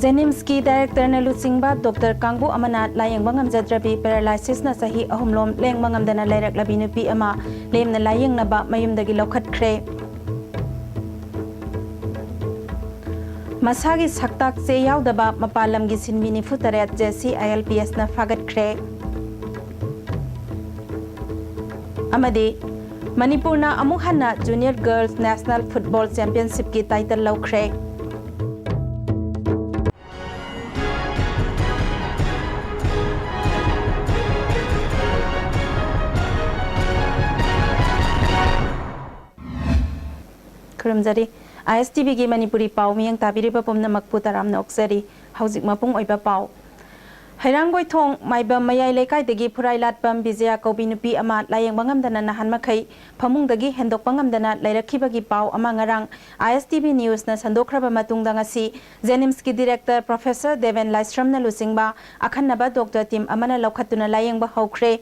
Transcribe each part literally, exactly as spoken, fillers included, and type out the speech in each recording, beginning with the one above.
ꯖꯦꯅꯤꯝꯁꯀꯤ ꯗꯥꯏꯔꯦꯛꯇꯔꯅ ꯂꯨꯆꯤꯡꯕ ꯗꯣꯛꯇꯔ ꯀꯥꯡꯕꯨ ꯑꯃꯅ ꯂꯥꯌꯦꯡꯕ ꯉꯝꯖꯗ꯭ꯔꯕꯤ paralysis-ꯅ ꯆꯍꯤ ꯑꯍꯨꯝꯂꯣꯝ ꯂꯦꯡꯕ ꯉꯝꯗꯅ ꯂꯩꯔꯛꯂꯕꯤ ꯅꯨꯄꯤ ꯑꯃ ꯂꯦꯝꯅ ꯂꯥꯌꯦꯡꯅꯕ ꯃꯌꯨꯝꯗꯒꯤ ꯂꯧꯈꯠꯈ꯭ꯔꯦ꯫ ꯃꯁꯥꯒꯤ ꯁꯛꯇꯥꯛ ꯆꯦ ꯌꯥꯎꯗꯕ ꯃꯄꯥꯟ ꯂꯝꯒꯤ ꯁꯤꯟꯃꯤ ꯅꯤꯐꯨ ꯇꯔꯦꯠ JCILPS-ꯅ ꯐꯥꯒꯠꯈ꯭ꯔꯦ꯫ ꯑꯃꯗꯤ ꯃꯅꯤꯄꯨꯔꯅ ꯑꯃꯨꯛ ꯍꯟꯅ Junior Girls National Football Championship-ꯀꯤ title ꯂꯧꯈ꯭ꯔꯦ꯫ ꯈꯨꯔꯨꯝꯖꯔꯤ꯫ ISTV-ꯒꯤ ꯃꯅꯤꯄꯨꯔꯤ ꯄꯥꯎ ꯃꯤꯠꯌꯦꯡ ꯇꯥꯕꯤꯔꯤꯕ ꯄꯨꯝꯅꯃꯛꯄꯨ ꯇꯔꯥꯝꯅ ꯑꯣꯛꯆꯔꯤ꯫ ꯍꯧꯖꯤꯛ ꯃꯄꯨꯡ ꯑꯣꯏꯕ ꯄꯥꯎ꯫ ꯍꯩꯔꯥꯡꯒꯣꯏꯊꯣꯡ ꯃꯥꯏꯕꯝ ꯃꯌꯥꯏ ꯂꯩꯀꯥꯏꯗꯒꯤ ꯐꯨꯔꯥꯏ ꯂꯥꯠꯄꯝ ꯕꯤꯖꯌꯥ ꯀꯧꯕꯤ ꯅꯨꯄꯤ ꯑꯃ ꯂꯥꯌꯦꯡꯕ ꯉꯝꯗꯅ ꯅꯍꯥꯟ ꯃꯈꯩ ꯐꯃꯨꯡꯗꯒꯤ ꯍꯦꯟꯗꯣꯛꯄ ꯉꯝꯗꯅ ꯂꯩꯔꯛꯈꯤꯕꯒꯤ ꯄꯥꯎ ꯑꯃ ꯉꯔꯥꯡ ISTV News-ꯅ ꯁꯟꯗꯣꯛꯈ꯭ꯔꯕ ꯃꯇꯨꯡꯗ ꯉꯁꯤ ꯖꯦꯅꯤꯝꯁꯀꯤ director Professor ꯗꯦꯕꯦꯟ ꯂꯥꯏꯁ꯭ꯔꯝꯅ ꯂꯨꯆꯤꯡꯕ ꯑꯈꯟꯅꯕ doctor team ꯑꯃꯅ ꯂꯧꯈꯠꯇꯨꯅ ꯂꯥꯌꯦꯡꯕ ꯍꯧꯈ꯭ꯔꯦ꯫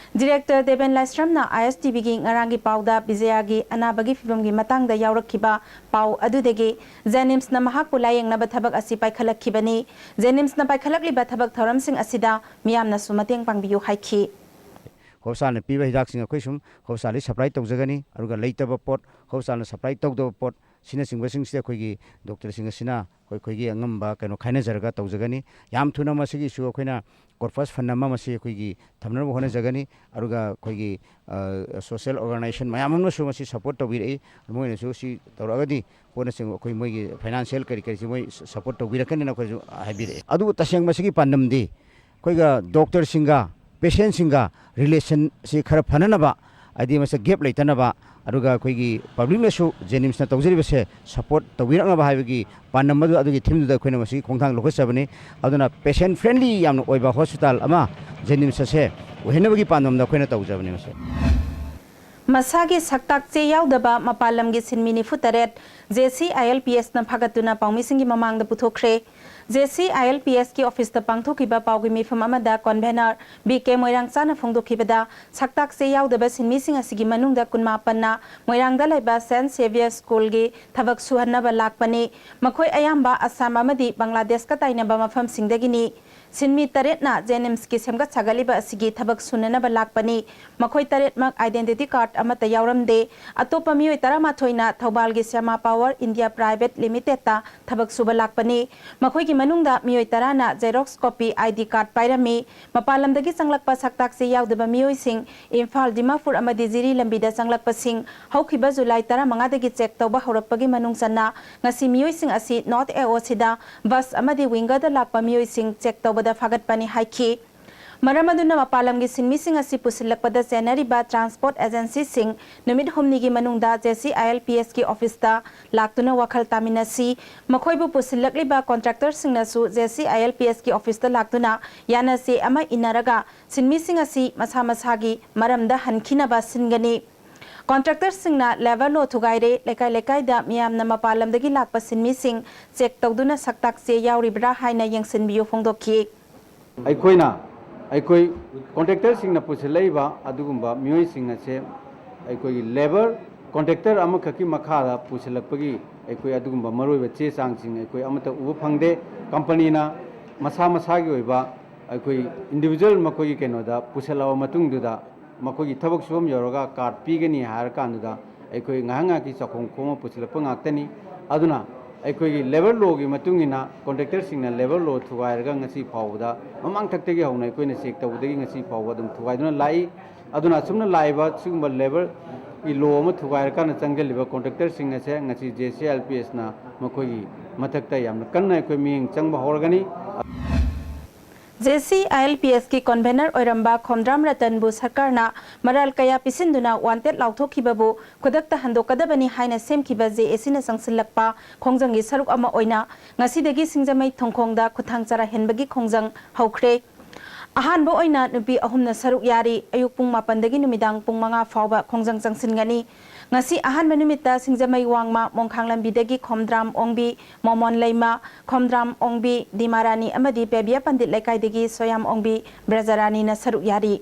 Director ꯗꯦꯕꯦꯟ ꯂꯥꯏꯁ꯭ꯔꯝꯅ ISTV-ꯒꯤ ꯉꯔꯥꯡꯒꯤ ꯄꯥꯎꯗ ꯕꯤꯖꯌꯥꯒꯤ ꯑꯅꯥꯕꯒꯤ ꯐꯤꯕꯝꯒꯤ ꯃꯇꯥꯡꯗ ꯌꯥꯎꯔꯛꯈꯤꯕ ꯄꯥꯎ ꯑꯗꯨꯗꯒꯤ ꯖꯦꯅꯤꯝꯁꯅ ꯃꯍꯥꯛꯄꯨ ꯂꯥꯌꯦꯡꯅꯕ ꯊꯕꯛ ꯑꯁꯤ ꯄꯥꯏꯈꯠꯂꯛꯈꯤꯕꯅꯤ꯫ ꯖꯦꯅꯤꯝꯁꯅ ꯄꯥꯏꯈꯠꯂꯛꯂꯤꯕ ꯊꯕꯛ ꯊꯧꯔꯝꯁꯤꯡ ꯑꯁꯤꯗ ꯃꯤꯌꯥꯝꯅꯁꯨ ꯃꯇꯦꯡ ꯄꯥꯡꯕꯤꯌꯨ ꯍꯥꯏꯈꯤ꯫ Hospital-ꯅ ꯄꯤꯕ ꯍꯤꯗꯥꯛꯁꯤꯡ ꯑꯩꯈꯣꯏ ꯁꯨꯝ hospital-ꯗꯒꯤ supply ꯇꯧꯖꯒꯅꯤ, ꯑꯗꯨꯒ ꯂꯩꯇꯕ ꯄꯣꯠ, hospital-ꯅ supply ꯇꯧꯗꯕ ꯄꯣꯠ, ꯁꯤꯅꯆꯤꯡꯕꯁꯤꯡꯁꯤꯗꯤ ꯑꯩꯈꯣꯏꯒꯤ doctor-ꯁꯤꯡ ꯑꯁꯤꯅ ꯑꯩꯈꯣꯏ, ꯑꯩꯈꯣꯏꯒꯤ ꯑꯉꯝꯕ ꯀꯩꯅꯣ ꯈꯥꯏꯅꯖꯔꯒ ꯇꯧꯖꯒꯅꯤ꯫ ꯌꯥꯝ ꯊꯨꯅ ꯃꯁꯤꯒꯤꯁꯨ ꯑꯩꯈꯣꯏꯅ corpus fund ꯑꯃ ꯃꯁꯤ ꯑꯩꯈꯣꯏꯒꯤ ꯊꯝꯅꯕ ꯍꯣꯠꯅꯖꯒꯅꯤ꯫ ꯑꯗꯨꯒ ꯑꯩꯈꯣꯏꯒꯤ, ꯑ, social organization ꯃꯌꯥꯝ ꯑꯃꯅꯁꯨ ꯃꯁꯤ support ꯇꯧꯕꯤꯔꯛꯏ꯫ ꯃꯣꯏꯅꯁꯨ ꯁꯤ ꯇꯧꯔꯛꯑꯒꯗꯤ ꯄꯣꯠꯅꯆꯤꯡꯕ ꯑꯩꯈꯣꯏ ꯃꯣꯏꯒꯤ financial ꯀꯔꯤ ꯀꯔꯤꯁꯤ ꯃꯣꯏ support ꯇꯧꯕꯤꯔꯛꯀꯅꯤꯅ ꯑꯩꯈꯣꯏꯁꯨ ꯍꯥꯏꯕꯤꯔꯛꯑꯦ꯫ ꯑꯗꯨꯕꯨ ꯇꯁꯦꯡ ꯃꯁꯤꯒꯤ ꯄꯥꯟꯗꯝꯗꯤ ꯑꯩꯈꯣꯏꯒ doctor-ꯁꯤꯡꯒ patient-ꯁꯤꯡꯒ relation-ꯁꯤ ꯈꯔ ꯐꯅꯅꯕ, ꯍꯥꯏꯗꯤ ꯃꯁꯤ gap ꯂꯩꯇꯅꯕ, ꯑꯗꯨꯒ ꯑꯩꯈꯣꯏꯒꯤ public-ꯅꯁꯨ ꯖꯦꯅꯤꯝꯁꯅ ꯇꯧꯖꯔꯤꯕꯁꯦ support ꯇꯧꯕꯤꯔꯛꯅꯕ ꯍꯥꯏꯕꯒꯤ ꯄꯥꯟꯗꯝ ꯑꯗꯨ, ꯑꯗꯨꯒꯤ theme-ꯗꯨꯗ ꯑꯩꯈꯣꯏꯅ ꯃꯁꯤ ꯈꯣꯡꯊꯥꯡ ꯂꯧꯈꯠꯆꯕꯅꯤ꯫ ꯑꯗꯨꯅ patient friendly ꯌꯥꯝꯅ ꯑꯣꯏꯕ hospital ꯑꯃ ꯖꯦꯅꯤꯝꯁ ꯑꯁꯦ ꯑꯣꯏꯍꯟꯅꯕꯒꯤ ꯄꯥꯟꯗꯝꯗ ꯑꯩꯈꯣꯏꯅ ꯇꯧꯖꯕꯅꯤ ꯃꯁꯤ꯫ ꯃꯁꯥꯒꯤ ꯁꯛꯇꯥꯛ ꯆꯦ ꯌꯥꯎꯗꯕ ꯃꯄꯥꯟ ꯂꯝꯒꯤ ꯁꯤꯟꯃꯤ ꯅꯤꯐꯨ ꯇꯔꯦꯠ JCILPSꯅ ꯐꯥꯒꯠꯇꯨꯅ ꯄꯥꯎꯃꯤꯁꯤꯡꯒꯤ ꯃꯃꯥꯡꯗ ꯄꯨꯊꯣꯛꯈ꯭ꯔꯦ꯫ JCILPSꯀꯤ ꯑꯣꯐꯤꯁꯇ ꯄꯥꯡꯊꯣꯛꯈꯤꯕ ꯄꯥꯎꯒꯤ ꯃꯤꯐꯝ ꯑꯃꯗ ꯀꯣꯟꯚꯦꯅꯔ ꯕꯤ ꯀꯦ ꯃꯣꯏꯔꯥꯡꯆꯥꯅ ꯐꯣꯡꯗꯣꯛꯈꯤꯕꯗ, ꯁꯛꯇꯥꯛ ꯆꯦ ꯌꯥꯎꯗꯕ ꯁꯤꯟꯃꯤꯁꯤꯡ ꯑꯁꯤꯒꯤ ꯃꯅꯨꯡꯗ ꯀꯨꯟꯃꯥꯄꯟꯅ ꯃꯣꯏꯔꯥꯡꯗ ꯂꯩꯕ ꯁꯦꯟꯠ ꯁꯦꯚꯤꯌꯔ ꯁ꯭ꯀꯨꯜꯒꯤ ꯊꯕꯛ ꯁꯨꯍꯟꯅꯕ ꯂꯥꯛꯄꯅꯤ꯫ ꯃꯈꯣꯏ ꯑꯌꯥꯝꯕ ꯑꯁꯥꯝ ꯑꯃꯗꯤ ꯕꯪꯒ꯭ꯂꯥꯗꯦꯁꯀ ꯇꯥꯏꯅꯕ ꯃꯐꯝꯁꯤꯡꯗꯒꯤꯅꯤ꯫ ꯁꯤꯟꯃꯤ ꯇꯔꯦꯠꯅ JNIMSꯀꯤ ꯁꯦꯝꯒꯠ ꯁꯥꯒꯠꯂꯤꯕ ꯑꯁꯤꯒꯤ ꯊꯕꯛ ꯁꯨꯅꯅꯕ ꯂꯥꯛꯄꯅꯤ꯫ ꯃꯈꯣꯏ ꯇꯔꯦꯠꯃꯛ identity card ꯑꯃꯠꯇ ꯌꯥꯎꯔꯝꯗꯦ꯫ ꯑꯇꯣꯞꯄ ꯃꯤꯑꯣꯏ ꯇꯔꯥꯃꯥꯊꯣꯏꯅ ꯊꯧꯕꯥꯜꯒꯤ ꯁ꯭ꯌꯥꯃꯥ ꯄꯥꯋꯔ ꯏꯟꯗꯤꯌꯥ ꯄ꯭ꯔꯥꯏꯚꯦꯠ ꯂꯤꯃꯤꯇꯦꯗꯇ ꯊꯕꯛ ꯁꯨꯕ ꯂꯥꯛꯄꯅꯤ꯫ ꯃꯈꯣꯏꯒꯤ ꯃꯅꯨꯡꯗ ꯃꯤꯑꯣꯏ ꯇꯔꯥꯅ Xerox copy ID card ꯄꯥꯏꯔꯝꯃꯤ꯫ ꯃꯄꯥꯟ ꯂꯝꯗꯒꯤ ꯆꯪꯂꯛꯄ ꯁꯛꯇꯥꯛꯁꯤ ꯌꯥꯎꯗꯕ ꯃꯤꯑꯣꯏꯁꯤꯡ, ꯏꯝꯐꯥꯜ, ꯗꯤꯃꯥꯄꯨꯔ ꯑꯃꯗꯤ ꯖꯤꯔꯤ ꯂꯝꯕꯤꯗ ꯆꯪꯂꯛꯄꯁꯤꯡ ꯍꯧꯈꯤꯕ ꯖꯨꯂꯥꯏ ꯇꯔꯥꯃꯉꯥꯗꯒꯤ check ꯇꯧꯕ ꯍꯧꯔꯛꯄꯒꯤ ꯃꯅꯨꯡ ꯆꯟꯅ ꯉꯁꯤ ꯃꯤꯑꯣꯏꯁꯤꯡ ꯑꯁꯤ North AOCꯗ bus ꯑꯃꯗꯤ wingerꯗ ꯂꯥꯛꯄ ꯃꯤꯑꯣꯏꯁꯤꯡ check ꯇꯧꯕꯗ ꯐꯥꯒꯠꯄꯅꯤ ꯍꯥꯏꯈꯤ꯫ ꯃꯔꯝ ꯑꯗꯨꯅ ꯃꯄꯥꯟ ꯂꯝꯒꯤ ꯁꯤꯟꯃꯤꯁꯤꯡ ꯑꯁꯤ ꯄꯨꯁꯤꯜꯂꯛꯄꯗ ꯆꯦꯟꯅꯔꯤꯕ transport agencyꯁꯤꯡ ꯅꯨꯃꯤꯠ ꯍꯨꯝꯅꯤꯒꯤ ꯃꯅꯨꯡꯗ JCILPSꯀꯤ ꯑꯣꯐꯤꯁꯇ ꯂꯥꯛꯇꯨꯅ ꯋꯥꯈꯜ ꯇꯥꯃꯤꯟꯅꯁꯤ꯫ ꯃꯈꯣꯏꯕꯨ ꯄꯨꯁꯤꯜꯂꯛꯂꯤꯕ contractorꯁꯤꯡꯅꯁꯨ JCILPSꯀꯤ ꯑꯣꯐꯤꯁꯇ ꯂꯥꯛꯇꯨꯅ ꯌꯥꯅꯆꯦ ꯑꯃ ꯏꯟꯅꯔꯒ ꯁꯤꯟꯃꯤꯁꯤꯡ ꯑꯁꯤ ꯃꯁꯥ ꯃꯁꯥꯒꯤ ꯃꯔꯝꯗ ꯍꯟꯈꯤꯅꯕ ꯁꯤꯟꯒꯅꯤ꯫ Contractorꯁꯤꯡꯅ labour law ꯊꯨꯒꯥꯏꯔꯦ, ꯂꯩꯀꯥꯏ ꯂꯩꯀꯥꯏꯗ ꯃꯤꯌꯥꯝꯅ ꯃꯄꯥꯟ ꯂꯝꯗꯒꯤ ꯂꯥꯛꯄ ꯁꯤꯟꯃꯤꯁꯤꯡ check ꯇꯧꯗꯨꯅ ꯁꯛꯇꯥꯛ ꯆꯦ ꯌꯥꯎꯔꯤꯕ꯭ꯔꯥ ꯍꯥꯏꯅ ꯌꯦꯡꯁꯤꯟꯕꯤꯌꯨ ꯐꯣꯡꯗꯣꯛꯈꯤ꯫ ꯑꯩꯈꯣꯏꯅ ꯑꯩꯈꯣꯏ contractorꯁꯤꯡꯅ ꯄꯨꯁꯤꯜꯂꯛꯏꯕ ꯑꯗꯨꯒꯨꯝꯕ ꯃꯤꯑꯣꯏꯁꯤꯡ ꯑꯁꯦ ꯑꯩꯈꯣꯏꯒꯤ labour contractor ꯑꯃꯈꯛꯀꯤ ꯃꯈꯥꯗ ꯄꯨꯁꯤꯜꯂꯛꯄꯒꯤ ꯑꯩꯈꯣꯏ ꯑꯗꯨꯒꯨꯝꯕ ꯃꯔꯨꯑꯣꯏꯕ ꯆꯦ ꯆꯥꯡꯁꯤꯡ ꯑꯩꯈꯣꯏ ꯑꯃꯠꯇ ꯎꯕ ꯐꯪꯗꯦ꯫ Companyꯅ ꯃꯁꯥ ꯃꯁꯥꯒꯤ ꯑꯣꯏꯕ ꯑꯩꯈꯣꯏ individual ꯃꯈꯣꯏꯒꯤ ꯀꯩꯅꯣꯗ ꯄꯨꯁꯤꯜꯂꯛꯑꯕ ꯃꯇꯨꯡꯗꯨꯗ ꯃꯈꯣꯏꯒꯤ ꯊꯕꯛ ꯁꯨꯐꯝ ꯌꯧꯔꯒ card ꯄꯤꯒꯅꯤ ꯍꯥꯏꯔ ꯀꯥꯟꯗꯨꯗ ꯑꯩꯈꯣꯏ ꯉꯥꯏꯍꯥꯛ ꯉꯥꯏꯍꯥꯛꯀꯤ ꯆꯥꯛꯈꯣꯡ ꯈꯣꯡꯅ ꯄꯨꯁꯤꯜꯂꯛꯄ ꯉꯥꯛꯇꯅꯤ꯫ ꯑꯗꯨꯅ ꯑꯩꯈꯣꯏꯒꯤ labour lawꯒꯤ ꯃꯇꯨꯡ ꯏꯟꯅ contractorꯁꯤꯡꯅ labour law ꯊꯨꯒꯥꯏꯔꯒ ꯉꯁꯤ ꯐꯥꯎꯕꯗ ꯃꯃꯥꯡꯊꯛꯇꯒꯤ ꯍꯧꯅ ꯑꯩꯈꯣꯏꯅ check ꯇꯧꯕꯗꯒꯤ ꯉꯁꯤ ꯐꯥꯎꯕ ꯑꯗꯨꯝ ꯊꯨꯒꯥꯏꯗꯨꯅ ꯂꯥꯛꯏ꯫ ꯑꯗꯨꯅ ꯑꯁꯨꯝꯅ ꯂꯥꯛꯏꯕ ꯁꯤꯒꯨꯝꯕ labourꯒꯤ law ꯑꯃ ꯊꯨꯒꯥꯏꯔꯀꯥꯟꯗ ꯆꯪꯁꯤꯜꯂꯤꯕ contractorꯁꯤꯡ ꯑꯁꯦ ꯉꯁꯤ JCILPSꯅ ꯃꯈꯣꯏꯒꯤ ꯃꯊꯛꯇ ꯌꯥꯝꯅ ꯀꯟꯅ ꯑꯩꯈꯣꯏ ꯃꯤꯠꯌꯦꯡ ꯆꯪꯕ ꯍꯧꯔꯒꯅꯤ꯫ JCILPSꯀꯤ convener ꯑꯣꯏꯔꯝꯕ ꯈꯣꯝꯗ꯭ꯔꯥꯝ ꯔꯇꯟꯕꯨ ꯁꯔꯀꯥꯔꯅ ꯃꯔꯥꯜ ꯀꯌꯥ ꯄꯤꯁꯤꯟꯗꯨꯅ wanted ꯂꯥꯎꯊꯣꯛꯈꯤꯕꯕꯨ ꯈꯨꯗꯛꯇ ꯍꯟꯗꯣꯛꯀꯗꯕꯅꯤ ꯍꯥꯏꯅ ꯁꯦꯝꯈꯤꯕ JACꯅ ꯆꯪꯁꯤꯜꯂꯛꯄ ꯈꯣꯡꯖꯪꯒꯤ ꯁꯔꯨꯛ ꯑꯃ ꯑꯣꯏꯅ ꯉꯁꯤꯗꯒꯤ ꯁꯤꯡꯖꯃꯩ ꯊꯣꯡꯈꯣꯡꯗ ꯈꯨꯠꯊꯥꯡ ꯆꯔꯥ ꯍꯦꯟꯕꯒꯤ ꯈꯣꯡꯖꯪ ꯍꯧꯈ꯭ꯔꯦ꯫ ꯑꯍꯥꯟꯕ ꯑꯣꯏꯅ ꯅꯨꯄꯤ ꯑꯍꯨꯝꯅ ꯁꯔꯨꯛ ꯌꯥꯔꯤ꯫ ꯑꯌꯨꯛ ꯄꯨꯡ ꯃꯥꯄꯟꯗꯒꯤ ꯅꯨꯃꯤꯗꯥꯡ ꯄꯨꯡ ꯃꯉꯥ ꯐꯥꯎꯕ ꯈꯣꯡꯖꯪ ꯆꯪꯁꯤꯟꯒꯅꯤ꯫ ꯉꯁꯤ ꯑꯍꯥꯟꯕ ꯅꯨꯃꯤꯠꯇ ꯁꯤꯡꯖꯃꯩ ꯋꯥꯡꯃ, ꯃꯣꯡꯈꯥꯡ ꯂꯝꯕꯤꯗꯒꯤ ꯈꯣꯝꯗ꯭ꯔꯥꯝ ꯑꯣꯡꯕꯤ, ꯃꯣꯃꯣꯟ ꯂꯩꯃ, ꯈꯣꯝꯗ꯭ꯔꯥꯝ ꯑꯣꯡꯕꯤ, ꯗꯤꯃꯥꯔꯥꯅꯤ ꯑꯃꯗꯤ ꯄꯦꯕꯤꯌꯥ ꯄꯟꯗꯤꯠ ꯂꯩꯀꯥꯏꯗꯒꯤ ꯁꯣꯌꯥꯝ ꯑꯣꯡꯕꯤ, ꯕ꯭ꯔꯖꯔꯥꯅꯤꯅ ꯁꯔꯨꯛ ꯌꯥꯔꯤ꯫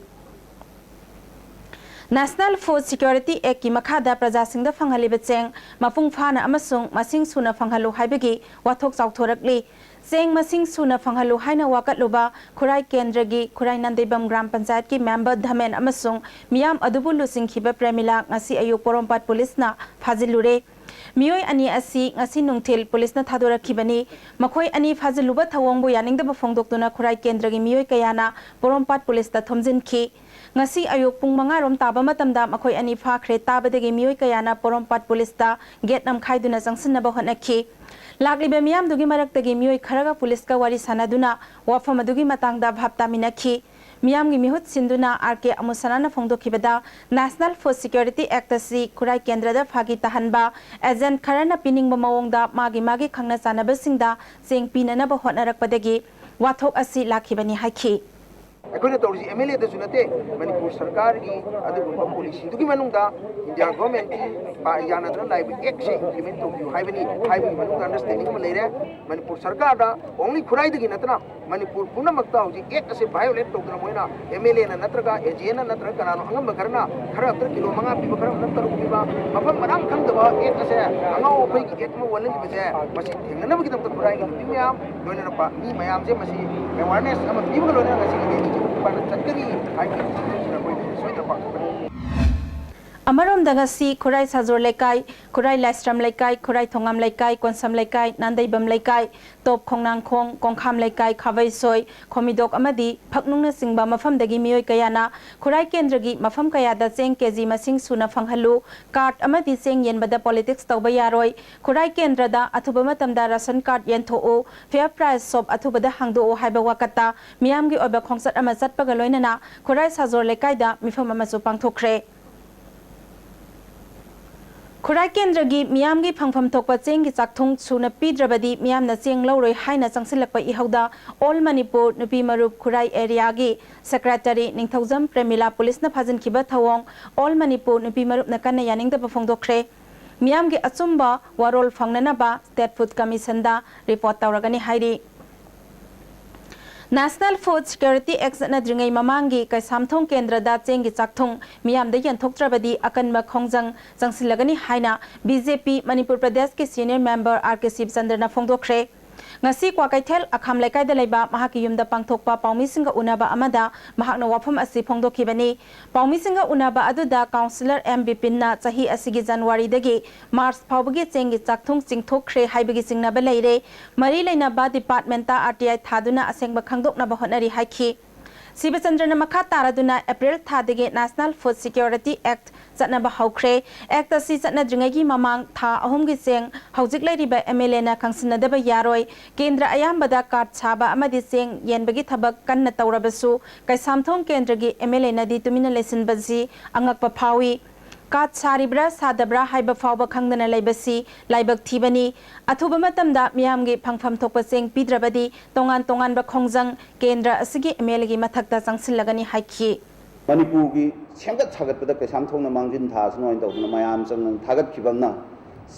National Food Security Actꯀꯤ ꯃꯈꯥꯗ ꯄ꯭ꯔꯖꯥꯁꯤꯡꯗ ꯐꯪꯍꯜꯂꯤꯕ ꯆꯦꯡ ꯃꯄꯨꯡ ꯐꯥꯅ ꯑꯃꯁꯨꯡ ꯃꯁꯤꯡ ꯁꯨꯅ ꯐꯪꯍꯜꯂꯨ ꯍꯥꯏꯕꯒꯤ ꯋꯥꯊꯣꯛ ꯆꯥꯎꯊꯣꯔꯛꯂꯤ꯫ ꯆꯦꯡ ꯃꯁꯤꯡ ꯁꯨꯅ ꯐꯪꯍꯜꯂꯨ ꯍꯥꯏꯅ ꯋꯥꯀꯠꯂꯨꯕ ꯈꯨꯔꯥꯏ ꯀꯦꯟꯗ꯭ꯔꯒꯤ ꯈꯨꯔꯥꯏ ꯅꯥꯟꯗꯩꯕꯝ ꯒ꯭ꯔꯥꯝ ꯄꯟꯆꯥꯌꯠꯀꯤ ꯃꯦꯝꯕꯔ ꯙꯃꯦꯟ ꯑꯃꯁꯨꯡ ꯃꯤꯌꯥꯝ ꯑꯗꯨꯕꯨ ꯂꯨꯆꯤꯡꯈꯤꯕ ꯄ꯭ꯔꯦꯃꯤꯂꯥ ꯉꯁꯤ ꯑꯌꯨꯛ ꯄꯣꯔꯣꯝꯄꯥꯠ ꯄꯨꯂꯤꯁꯅ ꯐꯥꯖꯤꯜꯂꯨꯔꯦ꯫ ꯃꯤꯑꯣꯏ ꯑꯅꯤ ꯑꯁꯤ ꯉꯁꯤ ꯅꯨꯡꯊꯤꯜ ꯄꯨꯂꯤꯁꯅ ꯊꯥꯗꯣꯔꯛꯈꯤꯕꯅꯤ꯫ ꯃꯈꯣꯏ ꯑꯅꯤ ꯐꯥꯖꯤꯜꯂꯨꯕ ꯊꯧꯑꯣꯡꯕꯨ ꯌꯥꯅꯤꯡꯗꯕ ꯐꯣꯡꯗꯣꯛꯇꯨꯅ ꯈꯨꯔꯥꯏ ꯀꯦꯟꯗ꯭ꯔꯒꯤ ꯃꯤꯑꯣꯏ ꯀꯌꯥꯅ ꯄꯣꯔꯣꯝꯄꯥꯠ ꯄꯨꯂꯤꯁꯇ ꯊꯣꯝꯖꯤꯟꯈꯤ꯫ ꯉꯁꯤ ꯑꯌꯨꯛ ꯄꯨꯡ ꯃꯉꯥ ꯔꯣꯝ ꯇꯥꯕ ꯃꯇꯝꯗ ꯃꯈꯣꯏ ꯑꯅꯤ ꯐꯥꯈ꯭ꯔꯦ ꯇꯥꯕꯗꯒꯤ ꯃꯤꯑꯣꯏ ꯀꯌꯥꯅ ꯄꯣꯔꯣꯝꯄꯥꯠ ꯄꯨꯂꯤꯁꯇ ꯒꯦꯠ ꯅꯝꯈꯥꯏꯗꯨꯅ ꯆꯪꯁꯤꯟꯅꯕ ꯍꯣꯠꯅꯈꯤ꯫ ꯂꯥꯛꯂꯤꯕ ꯃꯤꯌꯥꯝꯗꯨꯒꯤ ꯃꯔꯛꯇꯒꯤ ꯃꯤꯑꯣꯏ ꯈꯔꯒ ꯄꯨꯂꯤꯁꯀ ꯋꯥꯔꯤ ꯁꯥꯟꯅꯗꯨꯅ ꯋꯥꯐꯝ ꯑꯗꯨꯒꯤ ꯃꯇꯥꯡꯗ ꯚꯥꯞ ꯇꯥꯃꯤꯟꯅꯈꯤ꯫ ꯃꯤꯌꯥꯝꯒꯤ ꯃꯤꯍꯨꯠ ꯁꯤꯟꯗꯨꯅ ꯑꯥꯔ ꯀꯦ ꯑꯃꯨꯁꯅꯥꯅ ꯐꯣꯡꯗꯣꯛꯈꯤꯕꯗ, National Food Security Actꯁꯤ ꯈꯨꯔꯥꯏ ꯀꯦꯟꯗ꯭ꯔꯗ ꯐꯥꯒꯤ ꯇꯥꯍꯟꯕ, ꯑꯦꯖꯦꯟꯠ ꯈꯔꯅ ꯄꯤꯅꯤꯡꯕ ꯃꯑꯣꯡꯗ ꯃꯥꯒꯤ ꯃꯥꯒꯤ ꯈꯪꯅ ꯆꯥꯟꯅꯕꯁꯤꯡꯗ ꯆꯦꯡ ꯄꯤꯅꯅꯕ ꯍꯣꯠꯅꯔꯛꯄꯗꯒꯤ ꯋꯥꯊꯣꯛ ꯑꯁꯤ ꯂꯥꯛꯈꯤꯕꯅꯤ ꯍꯥꯏꯈꯤ꯫ ꯑꯩꯈꯣꯏꯅ ꯇꯧꯔꯤꯁꯤ ꯑꯦꯝ ꯑꯦꯜ ꯑꯦꯗꯁꯨ ꯅꯠꯇꯦ, ꯃꯅꯤꯄꯨꯔ ꯁꯔꯀꯥꯔꯒꯤ ꯑꯗꯨꯒꯨꯝꯕ ꯄꯣꯂꯤꯁꯤꯗꯨꯒꯤ ꯃꯅꯨꯡꯗ ꯏꯟꯗꯤꯌꯥ ꯒꯣꯔꯃꯦꯟꯒꯤ ꯄꯥ-, ꯌꯥꯅꯗꯅ ꯂꯥꯛꯏꯕ ꯑꯦꯛꯁꯦ ꯏꯝꯄ꯭ꯂꯤꯃꯦꯟ ꯇꯧꯕꯤꯌꯨ ꯍꯥꯏꯕꯅꯤ ꯍꯥꯏꯕꯒꯤ ꯃꯅꯨꯡꯗ ꯑꯟꯗꯔꯁ꯭ꯇꯦꯟꯗꯤꯡ ꯑꯃ ꯂꯩꯔꯦ꯫ ꯃꯅꯤꯄꯨꯔ ꯁꯔꯀꯥꯔꯗ only ꯈꯨꯔꯥꯏꯗꯒꯤ ꯅꯠꯇꯅ ꯃꯅꯤꯄꯨꯔ ꯄꯨꯝꯅꯃꯛꯇ ꯍꯧꯖꯤꯛ ꯑꯦꯛ ꯑꯁꯦ ꯚꯥꯏꯑꯣꯂꯦꯠ ꯇꯧꯗꯅ ꯃꯣꯏꯅ ꯑꯦꯝ ꯑꯦꯜ ꯑꯦꯅ ꯅꯠꯇ꯭ꯔꯒ ꯑꯦ ꯖꯤ ꯑꯦꯅ ꯅꯠꯇ꯭ꯔꯒ ꯀꯅꯥꯅꯣ ꯑꯉꯝꯕ ꯈꯔꯅ ꯈꯔ ꯑꯝꯇ ꯀꯤꯂꯣ ꯃꯉꯥ ꯄꯤꯕ, ꯈꯔ ꯑꯝꯇ ꯇꯔꯨꯛ ꯄꯤꯕ, ꯃꯐꯝ ꯃꯔꯥꯡ ꯈꯪꯗꯕ ꯑꯦꯛ ꯑꯁꯦ ꯑꯉꯥꯎ ꯑꯐꯩꯒꯤ ꯑꯦꯛ ꯑꯃ ꯑꯣꯜꯍꯜꯂꯤꯕꯁꯦ ꯃꯁꯤ ꯊꯦꯡꯅꯅꯕꯒꯤꯗꯃꯛꯇ ꯈꯨꯔꯥꯏꯒꯤ ꯅꯨꯄꯤ ꯃꯌꯥꯝ ꯂꯣꯏꯅꯅ ꯄꯥ-, ꯃꯤ ꯃꯌꯥꯝꯁꯦ ꯃꯁꯤ ꯑꯦꯋꯥꯔꯅꯦꯁ ꯑꯃ ꯄꯤꯕꯒ ꯂꯣꯏꯅꯅ ꯉꯁꯤꯒꯤ ꯔꯦꯂꯤꯁꯤ ꯃꯄꯨꯡ ꯐꯥꯅ ꯆꯠꯀꯅꯤ ꯍꯥꯏꯕꯒꯤ ꯃꯦꯁꯦꯖꯁꯤꯅ ꯑꯩꯈꯣꯏ ꯁꯣꯏꯗꯅ ꯄꯥꯡꯊꯣꯛꯀꯅꯤ꯫ ꯑꯃꯔꯣꯝꯗ ꯉꯁꯤ ꯈꯨꯔꯥꯏ ꯁꯥꯖꯣꯔ ꯂꯩꯀꯥꯏ, ꯈꯨꯔꯥꯏ ꯂꯥꯏꯁ꯭ꯔꯝ ꯂꯩꯀꯥꯏ, ꯈꯨꯔꯥꯏ ꯊꯣꯉꯥꯝ ꯂꯩꯀꯥꯏ, ꯀꯣꯟꯁꯝ ꯂꯩꯀꯥꯏ, ꯅꯥꯟꯗꯩꯕꯝ ꯂꯩꯀꯥꯏ, ꯇꯣꯞ ꯈꯣꯡꯅꯥꯡꯈꯣꯡ, ꯀꯣꯡꯈꯥꯝ ꯂꯩꯀꯥꯏ, ꯈꯥꯕꯩꯁꯣꯏ, ꯈꯣꯃꯤꯗꯣꯛ ꯑꯃꯗꯤ ꯐꯛꯅꯨꯡꯅꯆꯤꯡꯕ ꯃꯐꯝꯗꯒꯤ ꯃꯤꯑꯣꯏ ꯀꯌꯥꯅ ꯈꯨꯔꯥꯏ ꯀꯦꯟꯗ꯭ꯔꯒꯤ ꯃꯐꯝ ꯀꯌꯥꯗ ꯆꯦꯡ ꯀꯦꯖꯤ ꯃꯁꯤꯡ ꯁꯨꯅ ꯐꯪꯍꯜꯂꯨ, ꯀꯥꯔꯠ ꯑꯃꯗꯤ ꯆꯦꯡ ꯌꯦꯟꯕꯗ ꯄꯣꯂꯤꯇꯤꯛꯁ ꯇꯧꯕ ꯌꯥꯔꯣꯏ, ꯈꯨꯔꯥꯏ ꯀꯦꯟꯗ꯭ꯔꯗ ꯑꯊꯨꯕ ꯃꯇꯝꯗ ration card ꯌꯦꯟꯊꯣꯛꯎ, fear price shop ꯑꯊꯨꯕꯗ ꯍꯥꯡꯗꯣꯛꯎ ꯍꯥꯏꯕ ꯋꯥꯀꯠꯇ ꯃꯤꯌꯥꯝꯒꯤ ꯑꯣꯏꯕ ꯈꯣꯡꯆꯠ ꯑꯃ ꯆꯠꯄꯒ ꯂꯣꯏꯅꯅ ꯈꯨꯔꯥꯏ ꯁꯥꯖꯣꯔ ꯂꯩꯀꯥꯏꯗ ꯃꯤꯐꯝ ꯑꯃꯁꯨ ꯄꯥꯡꯊꯣꯛꯈ꯭ꯔꯦ꯫ ꯈꯨꯔꯥꯏ ꯀꯦꯟꯗ꯭ꯔꯒꯤ ꯃꯤꯌꯥꯝꯒꯤ ꯐꯪꯐꯝ ꯊꯣꯛꯄ ꯆꯦꯡꯒꯤ ꯆꯥꯛꯊꯨꯡ ꯁꯨꯅ ꯄꯤꯗ꯭ꯔꯕꯗꯤ ꯃꯤꯌꯥꯝꯅ ꯆꯦꯡ ꯂꯧꯔꯣꯏ ꯍꯥꯏꯅ ꯆꯪꯁꯤꯜꯂꯛꯄ ꯏꯍꯧꯗ All Manipur ꯅꯨꯄꯤ ꯃꯔꯨꯞ ꯈꯨꯔꯥꯏ ꯑꯦꯔꯤꯌꯥꯒꯤ ꯁꯦꯀ꯭ꯔꯦꯇꯔꯤ ꯅꯤꯡꯊꯧꯖꯝ ꯄ꯭ꯔꯦꯃꯤꯂꯥ ꯄꯨꯂꯤꯁꯅ ꯐꯥꯖꯤꯟꯈꯤꯕ ꯊꯧꯑꯣꯡ All Manipur ꯅꯨꯄꯤ ꯃꯔꯨꯞꯅ ꯀꯟꯅ ꯌꯥꯅꯤꯡꯗꯕ ꯐꯣꯡꯗꯣꯛꯈ꯭ꯔꯦ꯫ ꯃꯤꯌꯥꯝꯒꯤ ꯑꯆꯨꯝꯕ ꯋꯥꯔꯣꯜ ꯐꯪꯅꯅꯕ ꯁ꯭ꯇꯦꯠ ꯐꯨꯗ ꯀꯃꯤꯁꯟꯗ ꯔꯤꯄꯣꯔꯠ ꯇꯧꯔꯒꯅꯤ ꯍꯥꯏꯔꯤ꯫ National Food Security Act ꯆꯠꯅꯗ꯭ꯔꯤꯉꯩ ꯃꯃꯥꯡꯒꯤ ꯀꯩꯁꯥꯝꯊꯣꯡ ꯀꯦꯟꯗ꯭ꯔꯗ ꯆꯦꯡꯒꯤ ꯆꯥꯛꯊꯨꯡ ꯃꯤꯌꯥꯝꯗ ꯌꯦꯟꯊꯣꯛꯇ꯭ꯔꯕꯗꯤ ꯑꯀꯟꯕ ꯈꯣꯡꯖꯪ ꯆꯪꯁꯤꯜꯂꯒꯅꯤ ꯍꯥꯏꯅ ꯕꯤ ꯖꯦ ꯄꯤ ꯃꯅꯤꯄꯨꯔ ꯄ꯭ꯔꯗꯦꯁꯀꯤ ꯁꯤꯅꯤꯌꯔ ꯃꯦꯝꯕꯔ ꯑꯥꯔ ꯀꯦ ꯁꯤꯕꯆꯟꯗ꯭ꯔꯅ ꯐꯣꯡꯗꯣꯛꯈ꯭ꯔꯦ꯫ ꯉꯁꯤ ꯀ꯭ꯋꯥꯀꯩꯊꯦꯜ ꯑꯈꯥꯝ ꯂꯩꯀꯥꯏꯗ ꯂꯩꯕ ꯃꯍꯥꯛꯀꯤ ꯌꯨꯝꯗ ꯄꯥꯡꯊꯣꯛꯄ ꯄꯥꯎꯃꯤꯁꯤꯡꯒ ꯎꯅꯕ ꯑꯃꯗ ꯃꯍꯥꯛꯅ ꯋꯥꯐꯝ ꯑꯁꯤ ꯐꯣꯡꯗꯣꯛꯈꯤꯕꯅꯤ꯫ ꯄꯥꯎꯃꯤꯁꯤꯡꯒ ꯎꯅꯕ ꯑꯗꯨꯗ ꯀꯥꯎꯟꯁꯤꯂꯔ ꯑꯦꯝ ꯕꯤꯄꯤꯟꯅ ꯆꯍꯤ ꯑꯁꯤꯒꯤ ꯖꯅꯋꯥꯔꯤꯗꯒꯤ ꯃꯥꯔꯆ ꯐꯥꯎꯕꯒꯤ ꯆꯦꯡꯒꯤ ꯆꯥꯛꯊꯨꯡ ꯆꯤꯡꯊꯣꯛꯈ꯭ꯔꯦ ꯍꯥꯏꯕꯒꯤ ꯆꯤꯡꯅꯕ ꯂꯩꯔꯦ꯫ ꯃꯔꯤ ꯂꯩꯅꯕ ꯗꯤꯄꯥꯔꯠꯃꯦꯟꯇ ꯑꯥꯔ ꯇꯤ ꯑꯥꯏ ꯊꯥꯗꯨꯅ ꯑꯁꯦꯡꯕ ꯈꯪꯗꯣꯛꯅꯕ ꯍꯣꯠꯅꯔꯤ ꯍꯥꯏꯈꯤ꯫ ꯁꯤꯕꯆꯟꯗ꯭ꯔꯅ ꯃꯈꯥ ꯇꯥꯔꯗꯨꯅ April ꯊꯥꯗꯒꯤ National Food Security Act ꯆꯠꯅꯕ ꯍꯧꯈ꯭ꯔꯦ꯫ Act ꯑꯁꯤ ꯆꯠꯅꯗ꯭ꯔꯤꯉꯩꯒꯤ ꯃꯃꯥꯡ ꯊꯥ ꯑꯍꯨꯝꯒꯤ ꯆꯦꯡ ꯍꯧꯖꯤꯛ ꯂꯩꯔꯤꯕ ꯑꯦꯝ ꯑꯦꯜ ꯑꯦꯅ ꯈꯪꯁꯤꯟꯅꯗꯕ ꯌꯥꯔꯣꯏ꯫ ꯀꯦꯟꯗ꯭ꯔ ꯑꯌꯥꯝꯕꯗ ꯀꯥꯔꯗ ꯁꯥꯕ ꯑꯃꯗꯤ ꯆꯦꯡ ꯌꯦꯟꯕꯒꯤ ꯊꯕꯛ ꯀꯟꯅ ꯇꯧꯔꯕꯁꯨ ꯀꯩꯁꯥꯝꯊꯣꯡ ꯀꯦꯟꯗ꯭ꯔꯒꯤ ꯑꯦꯝ ꯑꯦꯜ ꯑꯦꯅꯗꯤ ꯇꯨꯃꯤꯟꯅ ꯂꯩꯁꯤꯟꯕꯁꯤ ꯑꯉꯛꯄ ꯐꯥꯎꯏ꯫ ꯀꯥꯔꯗ ꯁꯥꯔꯤꯕ꯭ꯔꯥ ꯁꯥꯗꯕ꯭ꯔꯥ ꯍꯥꯏꯕ ꯐꯥꯎꯕ ꯈꯪꯗꯅ ꯂꯩꯕꯁꯤ ꯂꯥꯏꯕꯛ ꯊꯤꯕꯅꯤ꯫ ꯑꯊꯨꯕ ꯃꯇꯝꯗ ꯃꯤꯌꯥꯝꯒꯤ ꯐꯪꯐꯝ ꯊꯣꯛꯄ ꯆꯦꯡ ꯄꯤꯗ꯭ꯔꯕꯗꯤ ꯇꯣꯉꯥꯟ ꯇꯣꯉꯥꯟꯕ ꯈꯣꯡꯖꯪ ꯀꯦꯟꯗ꯭ꯔ ꯑꯁꯤꯒꯤ ꯑꯦꯝ ꯑꯦꯜ ꯑꯦꯒꯤ ꯃꯊꯛꯇ ꯆꯪꯁꯤꯜꯂꯒꯅꯤ ꯍꯥꯏꯈꯤ꯫ ꯃꯅꯤꯄꯨꯔꯒꯤ ꯁꯦꯝꯒꯠ ꯁꯥꯒꯠꯄꯗ ꯀꯩꯁꯥꯝꯊꯣꯡꯅ ꯃꯥꯡꯖꯤꯟ ꯊꯥꯁꯅꯨ ꯍꯥꯏꯅ ꯇꯧꯗꯅ ꯃꯌꯥꯝ ꯆꯪꯗꯅ ꯊꯥꯒꯠꯈꯤꯕ ꯑꯃꯅ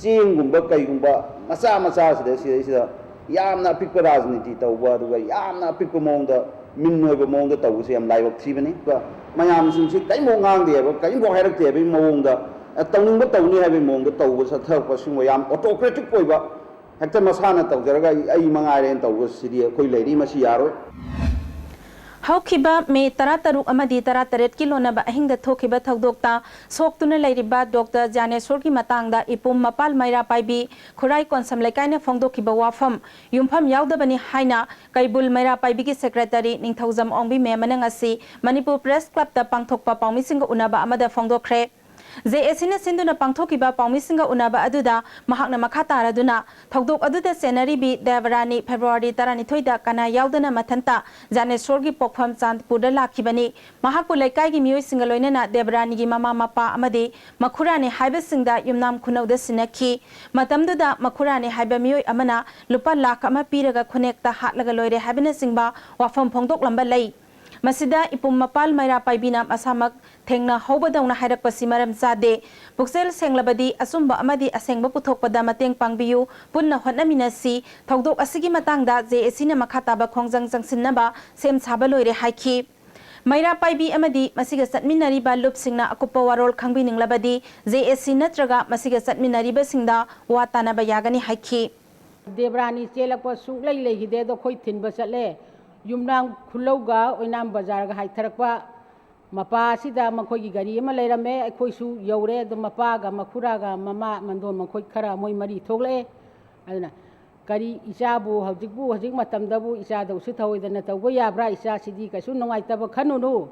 ꯆꯦꯡꯒꯨꯝꯕ ꯀꯩꯒꯨꯝꯕ ꯃꯆꯥ ꯃꯆꯥꯁꯤꯗ ꯁꯤꯗꯩꯁꯤꯗ ꯌꯥꯝꯅ ꯑꯄꯤꯛꯄ ꯔꯥꯖꯅꯤꯇꯤ ꯇꯧꯕ, ꯑꯗꯨꯒ ꯌꯥꯝꯅ ꯑꯄꯤꯛꯄ ꯃꯑꯣꯡꯗ ꯃꯤꯟ ꯑꯣꯏꯕ ꯃꯑꯣꯡꯗ ꯇꯧꯕꯁꯦ ꯌꯥꯝ ꯂꯥꯏꯕꯛ ꯊꯤꯕꯅꯤ꯫ ꯑꯗꯨꯒ ꯃꯌꯥꯝꯁꯤꯡꯁꯤ ꯀꯔꯤꯝꯐꯥꯎ ꯉꯥꯡꯗꯦ ꯍꯥꯏꯕ, ꯀꯔꯤꯝꯐꯥꯎ ꯍꯥꯏꯔꯛꯇꯦ ꯍꯥꯏꯕꯒꯤ ꯃꯑꯣꯡꯗ, ꯑ, ꯇꯧꯅꯤꯡꯕ ꯇꯧꯅꯤ ꯍꯥꯏꯕꯒꯤ ꯃꯑꯣꯡꯗ ꯇꯧꯕ ꯆꯠꯊꯔꯛꯄ ꯁꯤꯒꯨꯝꯕ ꯌꯥꯝ ꯑꯣꯇꯣꯀ꯭ꯔꯦꯇꯤꯛ ꯑꯣꯏꯕ, ꯍꯦꯛꯇ ꯃꯁꯥꯅ ꯇꯧꯖꯔꯒ ꯑꯩ, ꯑꯩ ꯃꯉꯥꯏꯔꯦꯅ ꯇꯧꯕꯁꯤꯗꯤ ꯑꯩꯈꯣꯏ ꯂꯩꯔꯤ, ꯃꯁꯤ ꯌꯥꯔꯣꯏ꯫ ꯍꯧꯈꯤꯕ ꯃꯦ ꯇꯔꯥꯇꯔꯨꯛ ꯑꯃꯗꯤ ꯇꯔꯥꯇꯔꯦꯠꯀꯤ ꯂꯣꯟꯅꯕ ꯑꯍꯤꯡꯗ ꯊꯣꯛꯈꯤꯕ ꯊꯧꯗꯣꯛꯇ ꯁꯣꯛꯇꯨꯅ ꯂꯩꯔꯤꯕ ꯗꯣꯛꯇꯔ ꯖ꯭ꯌꯥꯅꯦꯁꯣꯔꯒꯤ ꯃꯇꯥꯡꯗ ꯏꯄꯨꯝ ꯃꯄꯥꯜ ꯃꯩꯔꯥ ꯄꯥꯏꯕꯤ ꯈꯨꯔꯥꯏ ꯀꯣꯟꯁꯝ ꯂꯩꯀꯥꯏꯅ ꯐꯣꯡꯗꯣꯛꯈꯤꯕ ꯋꯥꯐꯝ ꯌꯨꯝꯐꯝ ꯌꯥꯎꯗꯕꯅꯤ ꯍꯥꯏꯅ ꯀꯩꯕꯨꯜ ꯃꯩꯔꯥ ꯄꯥꯏꯕꯤꯒꯤ ꯁꯦꯀ꯭ꯔꯦꯇꯔꯤ ꯅꯤꯡꯊꯧꯖꯝ ꯑꯣꯡꯕꯤ ꯃꯦꯝ ꯑꯃꯅ ꯉꯁꯤ ꯃꯅꯤꯄꯨꯔ ꯄ꯭ꯔꯦꯁ ꯀ꯭ꯂꯕꯇ ꯄꯥꯡꯊꯣꯛꯄ ꯄꯥꯎꯃꯤꯁꯤꯡꯒ ꯎꯅꯕ ꯑꯃꯗ ꯐꯣꯡꯗꯣꯛꯈ꯭ꯔꯦ꯫ ꯖꯦ ꯑꯦ ꯁꯤꯅ ꯁꯤꯟꯗꯨꯅ ꯄꯥꯡꯊꯣꯛꯈꯤꯕ ꯄꯥꯎꯃꯤꯁꯤꯡꯒ ꯎꯅꯕ ꯑꯗꯨꯗ ꯃꯍꯥꯛꯅ ꯃꯈꯥ ꯇꯥꯔꯗꯨꯅ ꯊꯧꯗꯣꯛ ꯑꯗꯨꯗ ꯆꯦꯟꯅꯔꯤꯕꯤ ꯗꯦꯕꯔꯥꯅꯤ ꯐꯦꯕ꯭ꯔꯨꯋꯥꯔꯤ ꯇꯔꯥꯅꯤꯊꯣꯏꯗ ꯀꯅꯥ ꯌꯥꯎꯗꯅ ꯃꯊꯟꯇ ꯖꯥꯅꯦꯁꯣꯔꯒꯤ ꯄꯣꯛꯐꯝ ꯆꯥꯟꯗꯄꯨꯔꯗ ꯂꯥꯛꯈꯤꯕꯅꯤ꯫ ꯃꯍꯥꯛꯄꯨ ꯂꯩꯀꯥꯏꯒꯤ ꯃꯤꯑꯣꯏꯁꯤꯡꯒ ꯂꯣꯏꯅꯅ ꯗꯦꯕꯔꯥꯅꯤꯒꯤ ꯃꯃꯥ ꯃꯄꯥ ꯑꯃꯗꯤ ꯃꯈꯨꯔꯥꯅꯤ ꯍꯥꯏꯕꯁꯤꯡꯗ ꯌꯨꯝꯅꯥꯝ ꯈꯨꯅꯧꯗ ꯁꯤꯟꯅꯈꯤ꯫ ꯃꯇꯝꯗꯨꯗ ꯃꯈꯨꯔꯥꯅꯤ ꯍꯥꯏꯕ ꯃꯤꯑꯣꯏ ꯑꯃꯅ ꯂꯨꯄꯥ ꯂꯥꯈ ꯑꯃ ꯄꯤꯔꯒ ꯈꯨꯅꯦꯛꯇ ꯍꯥꯠꯂꯒ ꯂꯣꯏꯔꯦ ꯍꯥꯏꯕꯅꯆꯤꯡꯕ ꯋꯥꯐꯝ ꯐꯣꯡꯗꯣꯛꯂꯝꯕ ꯂꯩ꯫ ꯃꯁꯤꯗ ꯏꯄꯨꯝ ꯃꯄꯥꯜ ꯃꯩꯔꯥ ꯄꯥꯏꯕꯤꯅ ꯃꯁꯥꯃꯛ ꯊꯦꯡꯅꯍꯧꯕꯗꯧꯅ ꯍꯥꯏꯔꯛꯄꯁꯤ ꯃꯔꯝ ꯆꯥꯗꯦ꯫ ꯄꯨꯛꯆꯦꯜ ꯁꯦꯡꯂꯕꯗꯤ ꯑꯆꯨꯝꯕ ꯑꯃꯗꯤ ꯑꯁꯦꯡꯕ ꯄꯨꯊꯣꯛꯄꯗ ꯃꯇꯦꯡ ꯄꯥꯡꯕꯤꯌꯨ꯫ ꯄꯨꯟꯅ ꯍꯣꯠꯅꯃꯤꯟꯅꯁꯤ꯫ ꯊꯧꯗꯣꯛ ꯑꯁꯤꯒꯤ ꯃꯇꯥꯡꯗ ꯖꯦ ꯑꯦ ꯁꯤꯅ ꯃꯈꯥ ꯇꯥꯕ ꯈꯣꯡꯖꯪ ꯆꯪꯁꯤꯟꯅꯕ ꯁꯦꯝ ꯁꯥꯕ ꯂꯣꯏꯔꯦ ꯍꯥꯏꯈꯤ꯫ ꯃꯩꯔꯥ ꯄꯥꯏꯕꯤ ꯑꯃꯗꯤ ꯃꯁꯤꯒ ꯆꯠꯃꯤꯟꯅꯔꯤꯕ ꯂꯨꯞꯁꯤꯡꯅ ꯑꯀꯨꯞꯄ ꯋꯥꯔꯣꯜ ꯈꯪꯕꯤꯅꯤꯡꯂꯕꯗꯤ ꯖꯦ ꯑꯦ ꯁꯤ ꯅꯠꯇ꯭ꯔꯒ ꯃꯁꯤꯒ ꯆꯠꯃꯤꯟꯅꯔꯤꯕꯁꯤꯡꯗ ꯋꯥ ꯇꯥꯅꯕ ꯌꯥꯒꯅꯤ ꯍꯥꯏꯈꯤ꯫ ꯗꯦꯕꯔꯥꯅꯤ ꯆꯦꯜꯂꯛꯄ ꯁꯨꯡꯂꯩ ꯂꯩꯈꯤꯗꯦ꯫ ꯑꯗꯣ ꯑꯩꯈꯣꯏ ꯊꯤꯟꯕ ꯆꯠꯂꯦ꯫ ꯌꯨꯝꯅꯥꯝ ꯈꯨꯜꯂꯧꯒ ꯑꯣꯏꯅꯥꯝ ꯕꯖꯥꯔꯒ ꯍꯥꯏꯊꯔꯛꯄ ꯃꯄꯥ ꯑꯁꯤꯗ ꯃꯈꯣꯏꯒꯤ ꯒꯥꯔꯤ ꯑꯃ ꯂꯩꯔꯝꯃꯦ꯫ ꯑꯩꯈꯣꯏꯁꯨ ꯌꯧꯔꯦ꯫ ꯑꯗꯣ ꯃꯄꯥꯒ ꯃꯈꯨꯔꯥꯒ ꯃꯃꯥ ꯃꯟꯗꯣꯟ ꯃꯈꯣꯏ ꯈꯔ ꯃꯣꯏ ꯃꯔꯤ ꯊꯣꯛꯂꯛꯑꯦ꯫ ꯑꯗꯨꯅ ꯀꯔꯤ ꯏꯆꯥꯕꯨ ꯍꯧꯖꯤꯛꯄꯨ ꯍꯧꯖꯤꯛ ꯃꯇꯝꯗꯕꯨ ꯏꯆꯥꯗ ꯎꯁꯤꯠ ꯊꯑꯣꯏꯗꯅ ꯇꯧꯕ ꯌꯥꯕ꯭ꯔꯥ? ꯏꯆꯥꯁꯤꯗꯤ ꯀꯩꯁꯨ ꯅꯨꯡꯉꯥꯏꯇꯕ ꯈꯟꯅꯨꯅꯨ꯫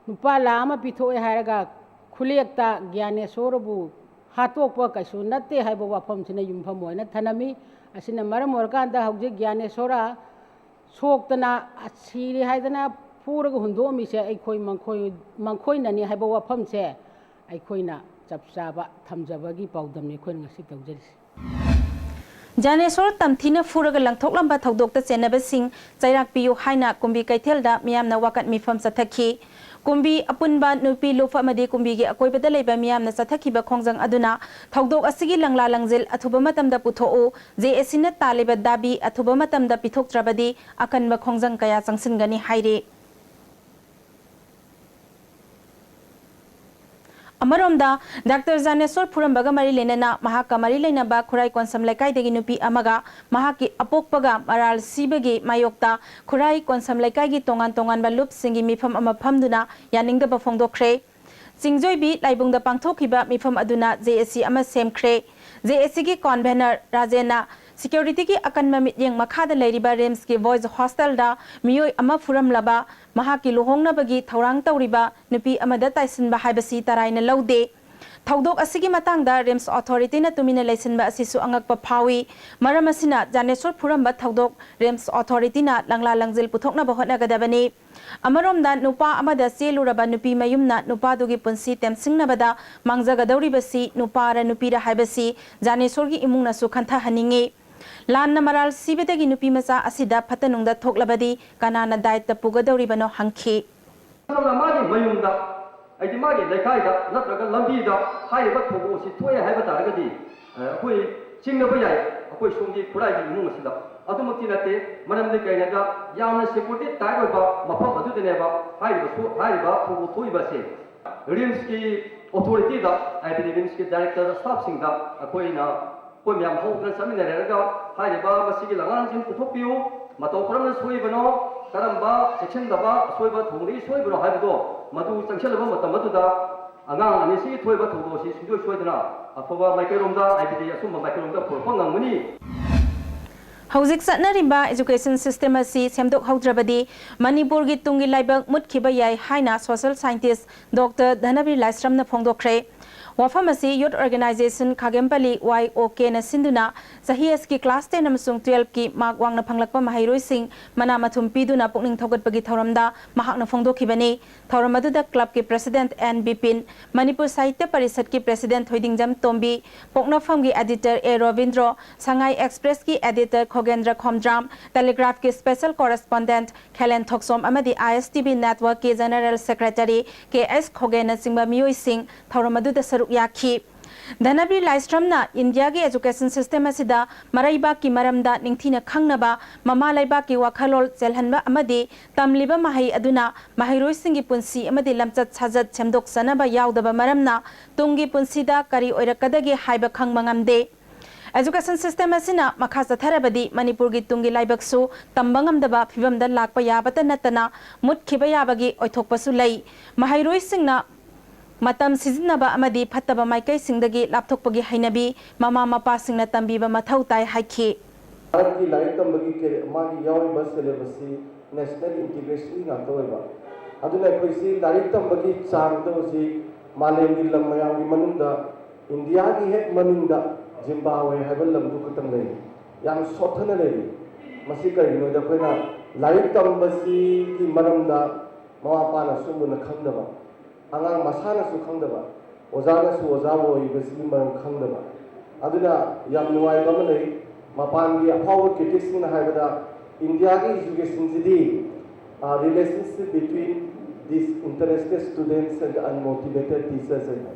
ꯂꯨꯄꯥ ꯂꯥꯈ ꯑꯃ ꯄꯤꯊꯣꯛꯑꯦ ꯍꯥꯏꯔꯒ ꯈꯨꯂꯦꯛꯇ ꯒ꯭ꯌꯥꯅꯦꯁꯣꯔꯕꯨ ꯍꯥꯠꯇꯣꯛꯄ ꯀꯩꯁꯨ ꯅꯠꯇꯦ ꯍꯥꯏꯕ ꯋꯥꯐꯝꯁꯤꯅ ꯌꯨꯝꯐꯝ ꯑꯣꯏꯅ ꯊꯅꯝꯃꯤ꯫ ꯑꯁꯤꯅ ꯃꯔꯝ ꯑꯣꯏꯔꯀꯥꯟꯗ ꯍꯧꯖꯤꯛ ꯒ꯭ꯌꯥꯅꯦꯁꯣꯔ ꯁꯣꯛꯇꯅ ꯁꯤꯔꯦ ꯍꯥꯏꯗꯅ ꯐꯨꯔꯒ ꯍꯨꯟꯗꯣꯛꯑꯝꯃꯤꯁꯦ ꯑꯩꯈꯣꯏ ꯃꯈꯣꯏ-, ꯃꯈꯣꯏꯅꯅꯤ ꯍꯥꯏꯕ ꯋꯥꯐꯝꯁꯦ ꯑꯩꯈꯣꯏꯅ ꯆꯞ ꯆꯥꯕ ꯊꯝꯖꯕꯒꯤ ꯄꯥꯎꯗꯝꯅꯤ ꯑꯩꯈꯣꯏꯅ ꯉꯁꯤ ꯇꯧꯖꯔꯤꯁꯦ꯫ ꯖꯥꯅꯦꯁꯣꯔ ꯇꯝꯊꯤꯅ ꯐꯨꯔꯒ ꯂꯪꯊꯣꯛꯂꯝꯕ ꯊꯧꯗꯣꯛꯇ ꯆꯦꯟꯅꯕꯁꯤꯡ ꯆꯩꯔꯥꯛ ꯄꯤꯌꯨ ꯍꯥꯏꯅ ꯀꯨꯝꯕꯤ ꯀꯩꯊꯦꯜꯗ ꯃꯤꯌꯥꯝꯅ ꯋꯥꯀꯠ ꯃꯤꯐꯝ ꯆꯠꯊꯈꯤ꯫ ꯀꯨꯝꯕꯤ ꯑꯄꯨꯟꯕ ꯅꯨꯄꯤ ꯂꯨꯞ ꯑꯃꯗꯤ ꯀꯨꯝꯕꯤꯒꯤ ꯑꯀꯣꯏꯕꯗ ꯂꯩꯕ ꯃꯤꯌꯥꯝꯅ ꯆꯠꯊꯈꯤꯕ ꯈꯣꯡꯖꯪ ꯑꯗꯨꯅ ꯊꯧꯗꯣꯛ ꯑꯁꯤꯒꯤ ꯂꯪꯂꯥ ꯂꯪꯖꯤꯜ ꯑꯊꯨꯕ ꯃꯇꯝꯗ ꯄꯨꯊꯣꯛꯎ, ꯖꯦ ꯑꯦ ꯁꯤꯅ ꯇꯥꯜꯂꯤꯕ ꯗꯥꯕꯤ ꯑꯊꯨꯕ ꯃꯇꯝꯗ ꯄꯤꯊꯣꯛꯇ꯭ꯔꯕꯗꯤ ꯑꯀꯟꯕ ꯈꯣꯡꯖꯪ ꯀꯌꯥ ꯆꯪꯁꯤꯟꯒꯅꯤ ꯍꯥꯏꯔꯤ꯫ ꯑꯃꯔꯣꯝꯗ, ꯗꯥꯛꯇꯔ ꯖꯥꯅꯦꯁꯣꯔ ꯐꯨꯔꯝꯕꯒ ꯃꯔꯤ ꯂꯩꯅꯅ ꯃꯍꯥꯛꯀ ꯃꯔꯤ ꯂꯩꯅꯕ ꯈꯨꯔꯥꯏ ꯀꯣꯟꯁꯝ ꯂꯩꯀꯥꯏꯗꯒꯤ ꯅꯨꯄꯤ ꯑꯃꯒ ꯃꯍꯥꯛꯀꯤ ꯑꯄꯣꯛꯄꯒ ꯃꯔꯥꯜ ꯁꯤꯕꯒꯤ ꯃꯥꯌꯣꯛꯇ ꯈꯨꯔꯥꯏ ꯀꯣꯟꯁꯝ ꯂꯩꯀꯥꯏꯒꯤ ꯇꯣꯉꯥꯟ ꯇꯣꯉꯥꯟꯕ ꯂꯨꯞꯁꯤꯡꯒꯤ ꯃꯤꯐꯝ ꯑꯃ ꯐꯝꯗꯨꯅ ꯌꯥꯅꯤꯡꯗꯕ ꯐꯣꯡꯗꯣꯛꯈ꯭ꯔꯦ꯫ ꯆꯤꯡꯖꯣꯏꯕꯤ ꯂꯥꯏꯕꯨꯡꯗ ꯄꯥꯡꯊꯣꯛꯈꯤꯕ ꯃꯤꯐꯝ ꯑꯗꯨꯅ ꯖꯦ ꯑꯦ ꯁꯤ ꯑꯃ ꯁꯦꯝꯈ꯭ꯔꯦ꯫ ꯖꯦ ꯑꯦ ꯁꯤꯒꯤ convener ꯔꯥꯖꯦꯟꯅ ꯁꯦꯀ꯭ꯌꯨꯔꯤꯇꯤꯒꯤ ꯑꯀꯟꯕ ꯃꯤꯠꯌꯦꯡ ꯃꯈꯥꯗ ꯂꯩꯔꯤꯕ ꯔꯤꯝꯁꯀꯤ ꯕꯣꯏꯁ ꯍꯣꯁꯇꯦꯜꯗ ꯃꯤꯑꯣꯏ ꯑꯃ ꯐꯨꯔꯝꯂꯕ ꯃꯍꯥꯛꯀꯤ ꯂꯨꯍꯣꯡꯅꯕꯒꯤ ꯊꯧꯔꯥꯡ ꯇꯧꯔꯤꯕ ꯅꯨꯄꯤ ꯑꯃꯗ ꯇꯥꯏꯁꯤꯟꯕ ꯍꯥꯏꯕꯁꯤ ꯇꯔꯥꯏꯅ ꯂꯧꯗꯦ꯫ ꯊꯧꯗꯣꯛ ꯑꯁꯤꯒꯤ ꯃꯇꯥꯡꯗ ꯔꯤꯝꯁ ꯑꯣꯊꯣꯔꯤꯇꯤꯅ ꯇꯨꯃꯤꯟꯅ ꯂꯩꯁꯤꯟꯕ ꯑꯁꯤꯁꯨ ꯑꯉꯛꯄ ꯐꯥꯎꯏ꯫ ꯃꯔꯝ ꯑꯁꯤꯅ ꯖꯥꯅꯦꯁꯣꯔ ꯐꯨꯔꯝꯕ ꯊꯧꯗꯣꯛ ꯔꯤꯝꯁ ꯑꯣꯊꯣꯔꯤꯇꯤꯅ ꯂꯪꯂꯥ ꯂꯪꯖꯤꯜ ꯄꯨꯊꯣꯛꯅꯕ ꯍꯣꯠꯅꯒꯗꯕꯅꯤ꯫ ꯑꯃꯔꯣꯝꯗ ꯅꯨꯄꯥ ꯑꯃꯗ ꯆꯦꯜꯂꯨꯔꯕ ꯅꯨꯄꯤ ꯃꯌꯨꯝꯅ ꯅꯨꯄꯥꯗꯨꯒꯤ ꯄꯨꯟꯁꯤ ꯇꯦꯝꯁꯤꯡꯅꯕꯗ ꯃꯥꯡꯖꯒꯗꯧꯔꯤꯕꯁꯤ ꯅꯨꯄꯥꯔ ꯅꯨꯄꯤꯔ ꯍꯥꯏꯕꯁꯤ ꯖꯥꯅꯦꯁꯣꯔꯒꯤ ꯏꯃꯨꯡꯅꯁꯨ ꯈꯟꯊꯍꯟꯅꯤꯡꯏ꯫ ꯂꯥꯟꯅ ꯃꯔꯥꯜ ꯁꯤꯕꯗꯒꯤ ꯅꯨꯄꯤ ꯃꯆꯥ ꯑꯁꯤꯗ ꯐꯠꯇ ꯅꯨꯡꯗ ꯊꯣꯛꯂꯕꯗꯤ ꯀꯅꯥꯅ ꯗꯥꯏꯇ ꯄꯨꯒꯗꯧꯔꯤꯕꯅꯣ ꯍꯪꯈꯤ꯫ ꯑꯗꯨꯅ ꯃꯥꯒꯤ ꯃꯌꯨꯝꯗ, ꯍꯥꯏꯗꯤ ꯃꯥꯒꯤ ꯂꯩꯀꯥꯏꯗ ꯅꯠꯇ꯭ꯔꯒ ꯂꯝꯕꯤꯗ ꯍꯥꯏꯔꯤꯕ ꯊꯧꯗꯣꯛ ꯑꯁꯤ ꯊꯣꯛꯑꯦ ꯍꯥꯏꯕ ꯇꯥꯔꯒꯗꯤ, ꯑ, ꯑꯩꯈꯣꯏ ꯆꯤꯡꯅꯕ ꯌꯥꯏ, ꯑꯩꯈꯣꯏ ꯁꯣꯝꯒꯤ ꯈꯨꯔꯥꯏꯒꯤ ꯏꯃꯨꯡ ꯑꯁꯤꯗ꯫ ꯑꯗꯨꯃꯛꯇꯤ ꯅꯠꯇꯦ꯫ ꯃꯔꯝꯗꯤ ꯀꯩꯅꯣꯗ, ꯌꯥꯝꯅ ꯁꯦꯀ꯭ꯌꯨꯔꯤꯇꯤ ꯇꯥꯏꯠ ꯑꯣꯏꯕ ꯃꯐꯝ ꯑꯗꯨꯗꯅꯦꯕ ꯍꯥꯏꯔꯤꯕ ꯁꯣ-, ꯍꯥꯏꯔꯤꯕ ꯊꯧꯗꯣꯛ ꯊꯣꯛꯏꯕ ꯑꯁꯤ꯫ ꯔꯤꯝꯁꯀꯤ ꯑꯣꯊꯣꯔꯤꯇꯤꯗ, ꯍꯥꯏꯕꯗꯤ ꯔꯤꯝꯁꯀꯤ ꯗꯥꯏꯔꯦꯛꯇꯔ ꯁ꯭ꯇꯥꯐꯁꯤꯡꯗ ꯑꯩꯈꯣꯏꯅ ꯑꯩꯈꯣꯏ ꯃꯌꯥꯝ ꯍꯧꯗꯨꯅ ꯆꯠꯃꯤꯟꯅꯔꯒ ꯍꯥꯏꯔꯤꯕ ꯃꯁꯤꯒꯤ ꯂꯥꯡꯂꯥꯡꯁꯤꯡ ꯄꯨꯊꯣꯛꯄꯤꯌꯨ꯫ ꯃꯇꯧ ꯀꯔꯝꯅ ꯁꯣꯏꯕꯅꯣ, ꯀꯔꯝꯕ ꯆꯦꯛꯁꯤꯟꯗꯕ ꯑꯁꯣꯏꯕ ꯊꯧꯑꯣꯡꯗꯒꯤ ꯁꯣꯏꯕꯅꯣ ꯍꯥꯏꯕꯗꯣ ꯃꯗꯨ ꯆꯪꯁꯤꯜꯂꯕ ꯃꯇꯝ ꯑꯗꯨꯗ ꯑꯉꯥꯡ ꯑꯅꯤꯁꯤꯒꯤ ꯊꯣꯛꯏꯕ ꯊꯧꯗꯣꯛ ꯑꯁꯤ ꯁꯨꯡꯁꯣꯏ ꯁꯣꯏꯗꯅ ꯑꯐꯕ ꯃꯥꯏꯀꯩꯔꯣꯝꯗ, ꯍꯥꯏꯕꯗꯤ ꯑꯆꯨꯝꯕ ꯃꯥꯏꯀꯩꯔꯣꯝꯗ ꯄꯨꯔꯛꯄ ꯉꯝꯒꯅꯤ꯫ ꯍꯧꯖꯤꯛ ꯆꯠꯅꯔꯤꯕ education system ꯑꯁꯤ ꯁꯦꯝꯗꯣꯛꯍꯧꯗ꯭ꯔꯕꯗꯤ ꯃꯅꯤꯄꯨꯔꯒꯤ ꯇꯨꯡꯒꯤ ꯂꯥꯏꯕꯛ ꯃꯨꯠꯈꯤꯕ ꯌꯥꯏ ꯍꯥꯏꯅ social scientist ꯗꯣꯛꯇꯔ ꯙꯅꯕꯤꯔ ꯂꯥꯏꯁ꯭ꯔꯝꯅ ꯐꯣꯡꯗꯣꯛꯈ꯭ꯔꯦ꯫ ꯋꯥꯐꯝ ꯑꯁꯤ Youth Organisation ꯈꯥꯒꯦꯝꯄꯜꯂꯤ, Y O K ꯅ ꯁꯤꯟꯗꯨꯅ ꯆꯍꯤ ꯑꯁꯤꯒꯤ class ten ꯑꯃꯁꯨꯡ twelve ꯀꯤ mark ꯋꯥꯡꯅ ꯐꯪꯂꯛꯄ ꯃꯍꯩꯔꯣꯏꯁꯤꯡ ꯃꯅꯥ ꯃꯊꯨꯝ ꯄꯤꯗꯨꯅ ꯄꯨꯛꯅꯤꯡ ꯊꯧꯒꯠꯄꯒꯤ ꯊꯧꯔꯝꯗ ꯃꯍꯥꯛꯅ ꯐꯣꯡꯗꯣꯛꯈꯤꯕꯅꯤ꯫ ꯊꯧꯔꯝ ꯑꯗꯨꯗ club ꯀꯤ president N ꯕꯤꯄꯤꯟ, ꯃꯅꯤꯄꯨꯔ ꯁꯥꯍꯤꯇ꯭ꯌ ꯄꯔꯤꯁꯠꯀꯤ president ꯊꯣꯏꯗꯤꯡꯖꯝ ꯇꯣꯝꯕꯤ, ꯄꯣꯛꯅꯐꯝꯒꯤ editor ꯑꯦ ꯔꯣꯕꯤꯟꯗ꯭ꯔꯣ, ꯁꯉꯥꯏ Express ꯀꯤ editor ꯈꯣꯒꯦꯟꯗ꯭ꯔ ꯈꯣꯝꯗ꯭ꯔꯥꯝ, Telegraph ꯀꯤ special correspondent ꯈꯦꯂꯦꯟ ꯊꯣꯛꯆꯣꯝ ꯑꯃꯗꯤ I S T V network ꯀꯤ general secretary ꯀꯦ ꯑꯦꯁ ꯈꯣꯒꯦꯟꯅꯆꯤꯡꯕ ꯃꯤꯑꯣꯏꯁꯤꯡ ꯊꯧꯔꯝ ꯑꯗꯨꯗ ꯁꯔꯨꯛ ꯌꯥꯈꯤ꯫ ꯙꯅꯕꯤꯔ ꯂꯥꯏꯁ꯭ꯔꯝꯅ ꯏꯟꯗꯤꯌꯥꯒꯤ education system ꯑꯁꯤꯗ ꯃꯔꯩꯕꯥꯛꯀꯤ ꯃꯔꯝꯗ ꯅꯤꯡꯊꯤꯅ ꯈꯪꯅꯕ, ꯃꯃꯥ ꯂꯩꯕꯥꯛꯀꯤ ꯋꯥꯈꯜꯂꯣꯟ ꯆꯦꯜꯍꯟꯕ ꯑꯃꯗꯤ ꯇꯝꯂꯤꯕ ꯃꯍꯩ ꯑꯗꯨꯅ ꯃꯍꯩꯔꯣꯏꯁꯤꯡꯒꯤ ꯄꯨꯟꯁꯤ ꯑꯃꯗꯤ ꯂꯝꯆꯠ ꯁꯥꯖꯠ ꯁꯦꯝꯗꯣꯛꯆꯅꯕ ꯌꯥꯎꯗꯕ ꯃꯔꯝꯅ ꯇꯨꯡꯒꯤ ꯄꯨꯟꯁꯤꯗ ꯀꯔꯤ ꯑꯣꯏꯔꯛꯀꯗꯒꯦ ꯍꯥꯏꯕ ꯈꯪꯕ ꯉꯝꯗꯦ꯫ Education system ꯑꯁꯤꯅ ꯃꯈꯥ ꯆꯠꯊꯔꯕꯗꯤ ꯃꯅꯤꯄꯨꯔꯒꯤ ꯇꯨꯡꯒꯤ ꯂꯥꯏꯕꯛꯁꯨ ꯇꯝꯕ ꯉꯝꯗꯕ ꯐꯤꯚꯝꯗ ꯂꯥꯛꯄ ꯌꯥꯕꯇ ꯅꯠꯇꯅ ꯃꯨꯠꯈꯤꯕ ꯌꯥꯕꯒꯤ ꯑꯣꯏꯊꯣꯛꯄꯁꯨ ꯂꯩ꯫ ꯃꯍꯩꯔꯣꯏꯁꯤꯡꯅ ꯃꯇꯝ ꯁꯤꯖꯤꯟꯅꯕ ꯑꯃꯗꯤ ꯐꯠꯇꯕ ꯃꯥꯏꯀꯩꯁꯤꯡꯗꯒꯤ ꯂꯥꯞꯊꯣꯛꯄꯒꯤ ꯍꯩꯅꯕꯤ ꯃꯃꯥ ꯃꯄꯥꯁꯤꯡꯅ ꯇꯝꯕꯤꯕ ꯃꯊꯧ ꯇꯥꯏ ꯍꯥꯏꯈꯤ꯫ ꯚꯥꯔꯠꯀꯤ ꯂꯥꯏꯔꯤꯛ ꯇꯝꯕꯒꯤ ꯀꯦ- ꯃꯥꯒꯤ ꯌꯥꯎꯔꯤꯕ syllabus ꯁꯤ national integration ꯉꯥꯛꯇ ꯑꯣꯏꯕ꯫ ꯑꯗꯨꯅ ꯑꯩꯈꯣꯏꯁꯤ ꯂꯥꯏꯔꯤꯛ ꯇꯝꯕꯒꯤ ꯆꯥꯡꯗ ꯍꯧꯖꯤꯛ ꯃꯥꯂꯦꯝꯒꯤ ꯂꯝ ꯃꯌꯥꯝꯒꯤ ꯃꯅꯨꯡꯗ ꯏꯟꯗꯤꯌꯥꯒꯤ ꯍꯦꯛ ꯃꯅꯤꯡꯗ ꯖꯤꯝꯕꯥꯕ꯭ꯋꯦ ꯍꯥꯏꯕ ꯂꯝꯗꯨ ꯈꯛꯇꯪ ꯂꯩꯔꯤ꯫ ꯌꯥꯝ ꯁꯣꯠꯊꯅ ꯂꯩꯔꯤ꯫ ꯃꯁꯤ ꯀꯔꯤꯒꯤꯅꯣꯗ ꯑꯩꯈꯣꯏꯅ ꯂꯥꯏꯔꯤꯛ ꯇꯝꯕꯁꯤꯒꯤ ꯃꯔꯝꯗ ꯃꯃꯥ ꯃꯄꯥꯅꯁꯨ ꯃꯨꯟꯅ ꯈꯪꯗꯕ, ꯑꯉꯥꯡ ꯃꯁꯥꯅꯁꯨ ꯈꯪꯗꯕ, ꯑꯣꯖꯥꯅꯁꯨ ꯑꯣꯖꯥ ꯑꯣꯏꯔꯤꯕꯁꯤꯒꯤ ꯃꯔꯝ ꯈꯪꯗꯕ꯫ ꯑꯗꯨꯅ ꯌꯥꯝ ꯅꯨꯡꯉꯥꯏꯕ ꯑꯃ ꯂꯩ꯫ ꯃꯄꯥꯟꯒꯤ ꯑꯐꯥꯎꯕ criticsꯁꯤꯡꯅ ꯍꯥꯏꯕꯗ ꯏꯟꯗꯤꯌꯥꯒꯤ educationꯁꯤꯗꯤ relationship between disinterested students and unmotivated teachers ꯍꯥꯏꯅ꯫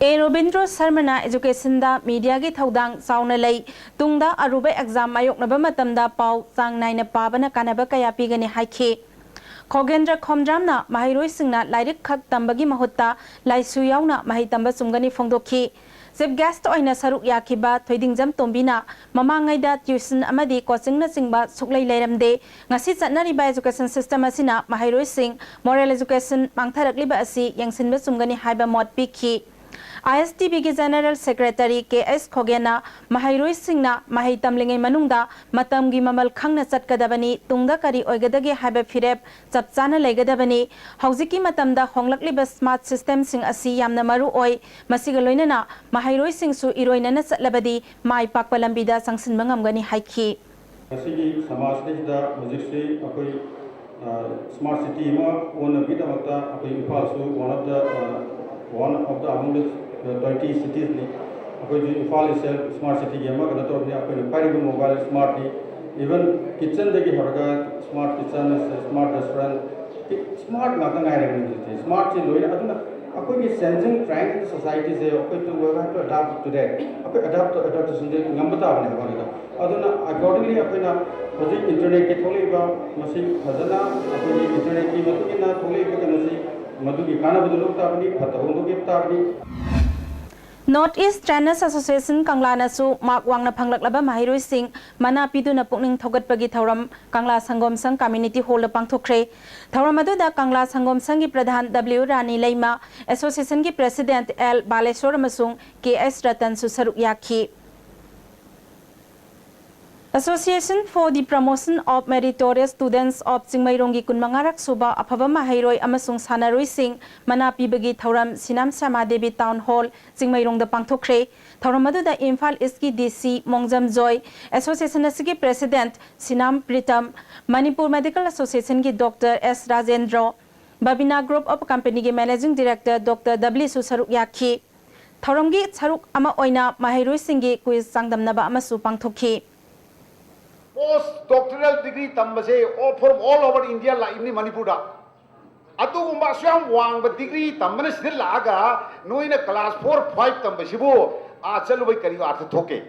ꯑꯦ ꯔꯣꯕꯤꯟꯗ꯭ꯔꯣ ꯁꯔꯃꯅ educationꯗ mediaꯒꯤ ꯊꯧꯗꯥꯡ ꯆꯥꯎꯅ ꯂꯩ꯫ ꯇꯨꯡꯗ ꯑꯔꯨꯕ exam ꯃꯥꯌꯣꯛꯅꯕ ꯃꯇꯝꯗ ꯄꯥꯎ ꯆꯥꯡ ꯅꯥꯏꯅ ꯄꯥꯕꯅ ꯀꯥꯟꯅꯕ ꯀꯌꯥ ꯄꯤꯒꯅꯤ ꯍꯥꯏꯈꯤ꯫ ꯈꯣꯒꯦꯟꯗ꯭ꯔ ꯈꯣꯝꯗ꯭ꯔꯥꯝꯅ ꯃꯍꯩꯔꯣꯏꯁꯤꯡꯅ ꯂꯥꯏꯔꯤꯛ ꯈꯛ ꯇꯝꯕꯒꯤ ꯃꯍꯨꯠꯇ ꯂꯥꯏꯁꯨ ꯌꯥꯎꯅ ꯃꯍꯩ ꯇꯝꯕ ꯆꯨꯝꯒꯅꯤ ꯐꯣꯡꯗꯣꯛꯈꯤ꯫ Chief guest ꯑꯣꯏꯅ ꯁꯔꯨꯛ ꯌꯥꯈꯤꯕ ꯊꯣꯏꯗꯤꯡꯖꯝ ꯇꯣꯝꯕꯤꯅ ꯃꯃꯥꯡꯉꯩꯗ tuition ꯑꯃꯗꯤ coachingꯅꯆꯤꯡꯕ ꯁꯨꯛꯂꯩ ꯂꯩꯔꯝꯗꯦ꯫ ꯉꯁꯤ ꯆꯠꯅꯔꯤꯕ education system ꯑꯁꯤꯅ ꯃꯍꯩꯔꯣꯏꯁꯤꯡ moral education ꯃꯥꯡꯊꯔꯛꯂꯤꯕ ꯑꯁꯤ ꯌꯦꯡꯁꯤꯟꯕ ꯆꯨꯝꯒꯅꯤ ꯍꯥꯏꯕ ꯃꯣꯠ ꯄꯤꯈꯤ꯫ ISTBꯒꯤ General Secretary ꯀꯦ ꯑꯩꯁ ꯈꯣꯒꯦꯟꯅ ꯃꯍꯩꯔꯣꯏꯁꯤꯡꯅ ꯃꯍꯩ ꯇꯝꯂꯤꯉꯩ ꯃꯅꯨꯡꯗ ꯃꯇꯝꯒꯤ ꯃꯃꯜ ꯈꯪꯅ ꯆꯠꯀꯗꯕꯅꯤ, ꯇꯨꯡꯗ ꯀꯔꯤ ꯑꯣꯏꯒꯗꯒꯦ ꯍꯥꯏꯕ ꯐꯤꯔꯦꯞ ꯆꯞ ꯆꯥꯅ ꯂꯩꯒꯗꯕꯅꯤ꯫ ꯍꯧꯖꯤꯛꯀꯤ ꯃꯇꯝꯗ ꯍꯣꯡꯂꯛꯂꯤꯕ smart systemꯁꯤꯡ ꯑꯁꯤ ꯌꯥꯝꯅ ꯃꯔꯨ ꯑꯣꯏ꯫ ꯃꯁꯤꯒ ꯂꯣꯏꯅꯅ ꯃꯍꯩꯔꯣꯏꯁꯤꯡꯁꯨ ꯏꯔꯣꯏꯅꯅ ꯆꯠꯂꯕꯗꯤ ꯃꯥꯏ ꯄꯥꯛꯄ ꯂꯝꯕꯤꯗ ꯆꯪꯁꯤꯟꯕ ꯉꯝꯒꯅꯤ ꯍꯥꯏꯈꯤ꯫ ꯉꯁꯤꯒꯤ ꯁꯃꯥꯖꯁꯤꯗꯩꯁꯤꯗ ꯍꯧꯖꯤꯛꯁꯤ ꯑꯩꯈꯣꯏ smart city ꯑꯃ ꯑꯣꯟꯅꯕꯒꯤꯗꯃꯛꯇ ꯑꯩꯈꯣꯏ ꯏꯝꯐꯥꯜꯁꯨ one of the one of the among the twenty citiesꯅꯤ꯫ ꯑꯩꯈꯣꯏꯁꯨ ꯏꯝꯐꯥꯜ itself smart cityꯒꯤ ꯑꯃ ꯀꯩꯅꯣ ꯇꯧꯔꯕꯅꯤ꯫ ꯑꯩꯈꯣꯏꯅ ꯄꯥꯏꯔꯤꯕ mobile smart ꯅꯤ꯫ Even kitchenꯗꯒꯤ ꯍꯧꯔꯒ smart kitchen, smart restaurant, smart ꯉꯥꯛꯇ ꯉꯥꯏꯔꯕꯅꯤ ꯍꯧꯖꯤꯛꯇꯤ꯫ Smartꯁꯤ ꯂꯣꯏꯅ ꯑꯗꯨꯅ ꯑꯩꯈꯣꯏꯒꯤ changing trend in the societyꯁꯦ ꯑꯩꯈꯣꯏ to we have to adapt to that꯫ ꯑꯩꯈꯣꯏ adapt adaptationꯁꯦ ꯉꯝꯕ ꯇꯥꯕꯅꯦ ꯍꯥꯏꯕ ꯋꯥꯅꯤꯗ꯫ ꯑꯗꯨꯅ accordingly ꯑꯩꯈꯣꯏꯅ ꯍꯧꯖꯤꯛ internetꯀꯤ ꯊꯣꯛꯂꯛꯏꯕ ꯃꯁꯤ ꯐꯖꯅ ꯑꯩꯈꯣꯏꯒꯤ internetꯀꯤ ꯃꯇꯨꯡ ꯏꯟꯅ ꯊꯣꯛꯂꯛꯏꯕ ꯀꯩꯅꯣꯁꯤ ꯃꯗꯨꯒꯤ ꯀꯥꯟꯅꯕꯗꯨ ꯂꯧ ꯇꯥꯕꯅꯤ, ꯐꯠꯇꯕ ꯍꯣꯡꯗꯣꯛꯄꯤꯕ ꯇꯥꯕꯅꯤ꯫ North East Trainers Association ꯀꯪꯂꯥꯅꯁꯨ ꯃꯥꯔꯛ ꯋꯥꯡꯅ ꯐꯪꯂꯛꯂꯕ ꯃꯍꯩꯔꯣꯏꯁꯤꯡ ꯃꯅꯥ ꯄꯤꯗꯨꯅ ꯄꯨꯛꯅꯤꯡ ꯊꯧꯒꯠꯄꯒꯤ ꯊꯧꯔꯝ ꯀꯪꯂꯥ ꯁꯪꯒꯣꯝ ꯁꯪ Community Hall ꯗ ꯄꯥꯡꯊꯣꯛꯈ꯭ꯔꯦ꯫ ꯊꯧꯔꯝ ꯑꯗꯨꯗ ꯀꯪꯂꯥ ꯁꯪꯒꯣꯝ ꯁꯪꯒꯤ ꯄ꯭ꯔꯙꯥꯟ W ꯔꯥꯅꯤ ꯂꯩꯃ, Association ꯒꯤ President L ꯕꯥꯂꯦꯁꯣꯔ ꯑꯃꯁꯨꯡ K S ꯔꯇꯟꯁꯨ ꯁꯔꯨꯛ ꯌꯥꯈꯤ꯫ Association for the Promotion of Meritorious Students of ꯆꯤꯡꯃꯩꯔꯣꯡꯒꯤ ꯀꯨꯟꯃꯉꯥꯔꯛ ꯁꯨꯕ ꯑꯐꯕ ꯃꯍꯩꯔꯣꯏ ꯑꯃꯁꯨꯡ ꯁꯥꯟꯅꯔꯣꯏꯁꯤꯡ ꯃꯅꯥ ꯄꯤꯕꯒꯤ ꯊꯧꯔꯝ ꯁꯤꯅꯥꯝ ꯁ꯭ꯌꯥꯃꯥ ꯗꯦꯕꯤ Town Hall, ꯆꯤꯡꯃꯩꯔꯣꯡꯗ ꯄꯥꯡꯊꯣꯛꯈ꯭ꯔꯦ꯫ ꯊꯧꯔꯝ ꯑꯗꯨꯗ ꯏꯝꯐꯥꯜ ꯏꯁꯀꯤ D C ꯃꯣꯡꯖꯝ ꯖꯣꯏ, Association ꯑꯁꯤꯒꯤ President ꯁꯤꯅꯥꯝ Pritam, Manipur Medical Association ꯒꯤ Doctor S Rajendro, Babina Group of Company ꯒꯤ Managing Director Doctor W ꯁꯨ ꯁꯔꯨꯛ ꯌꯥꯈꯤ꯫ ꯊꯧꯔꯝꯒꯤ ꯁꯔꯨꯛ ꯑꯃ ꯑꯣꯏꯅ ꯃꯍꯩꯔꯣꯏꯁꯤꯡꯒꯤ quiz ꯆꯥꯡꯗꯝꯅꯕ ꯑꯃꯁꯨ ꯄꯥꯡꯊꯣꯛꯈꯤ꯫ Post doctoral degree ꯇꯝꯕꯁꯦ all, from all over India ꯂꯥꯛꯏꯕꯅꯤ ꯃꯅꯤꯄꯨꯔꯗ꯫ ꯑꯗꯨꯒꯨꯝꯕ ꯑꯁꯨꯛ ꯌꯥꯝ ꯋꯥꯡꯕ degree ꯇꯝꯕꯅ ꯁꯤꯗ ꯂꯥꯛꯑꯒ ꯅꯣꯏꯅ class four, five ꯇꯝꯕꯁꯤꯕꯨ ꯑꯥ ꯆꯠꯂꯨꯕꯩ ꯀꯔꯤ ꯑꯥꯔꯊ ꯊꯣꯛꯀꯦ?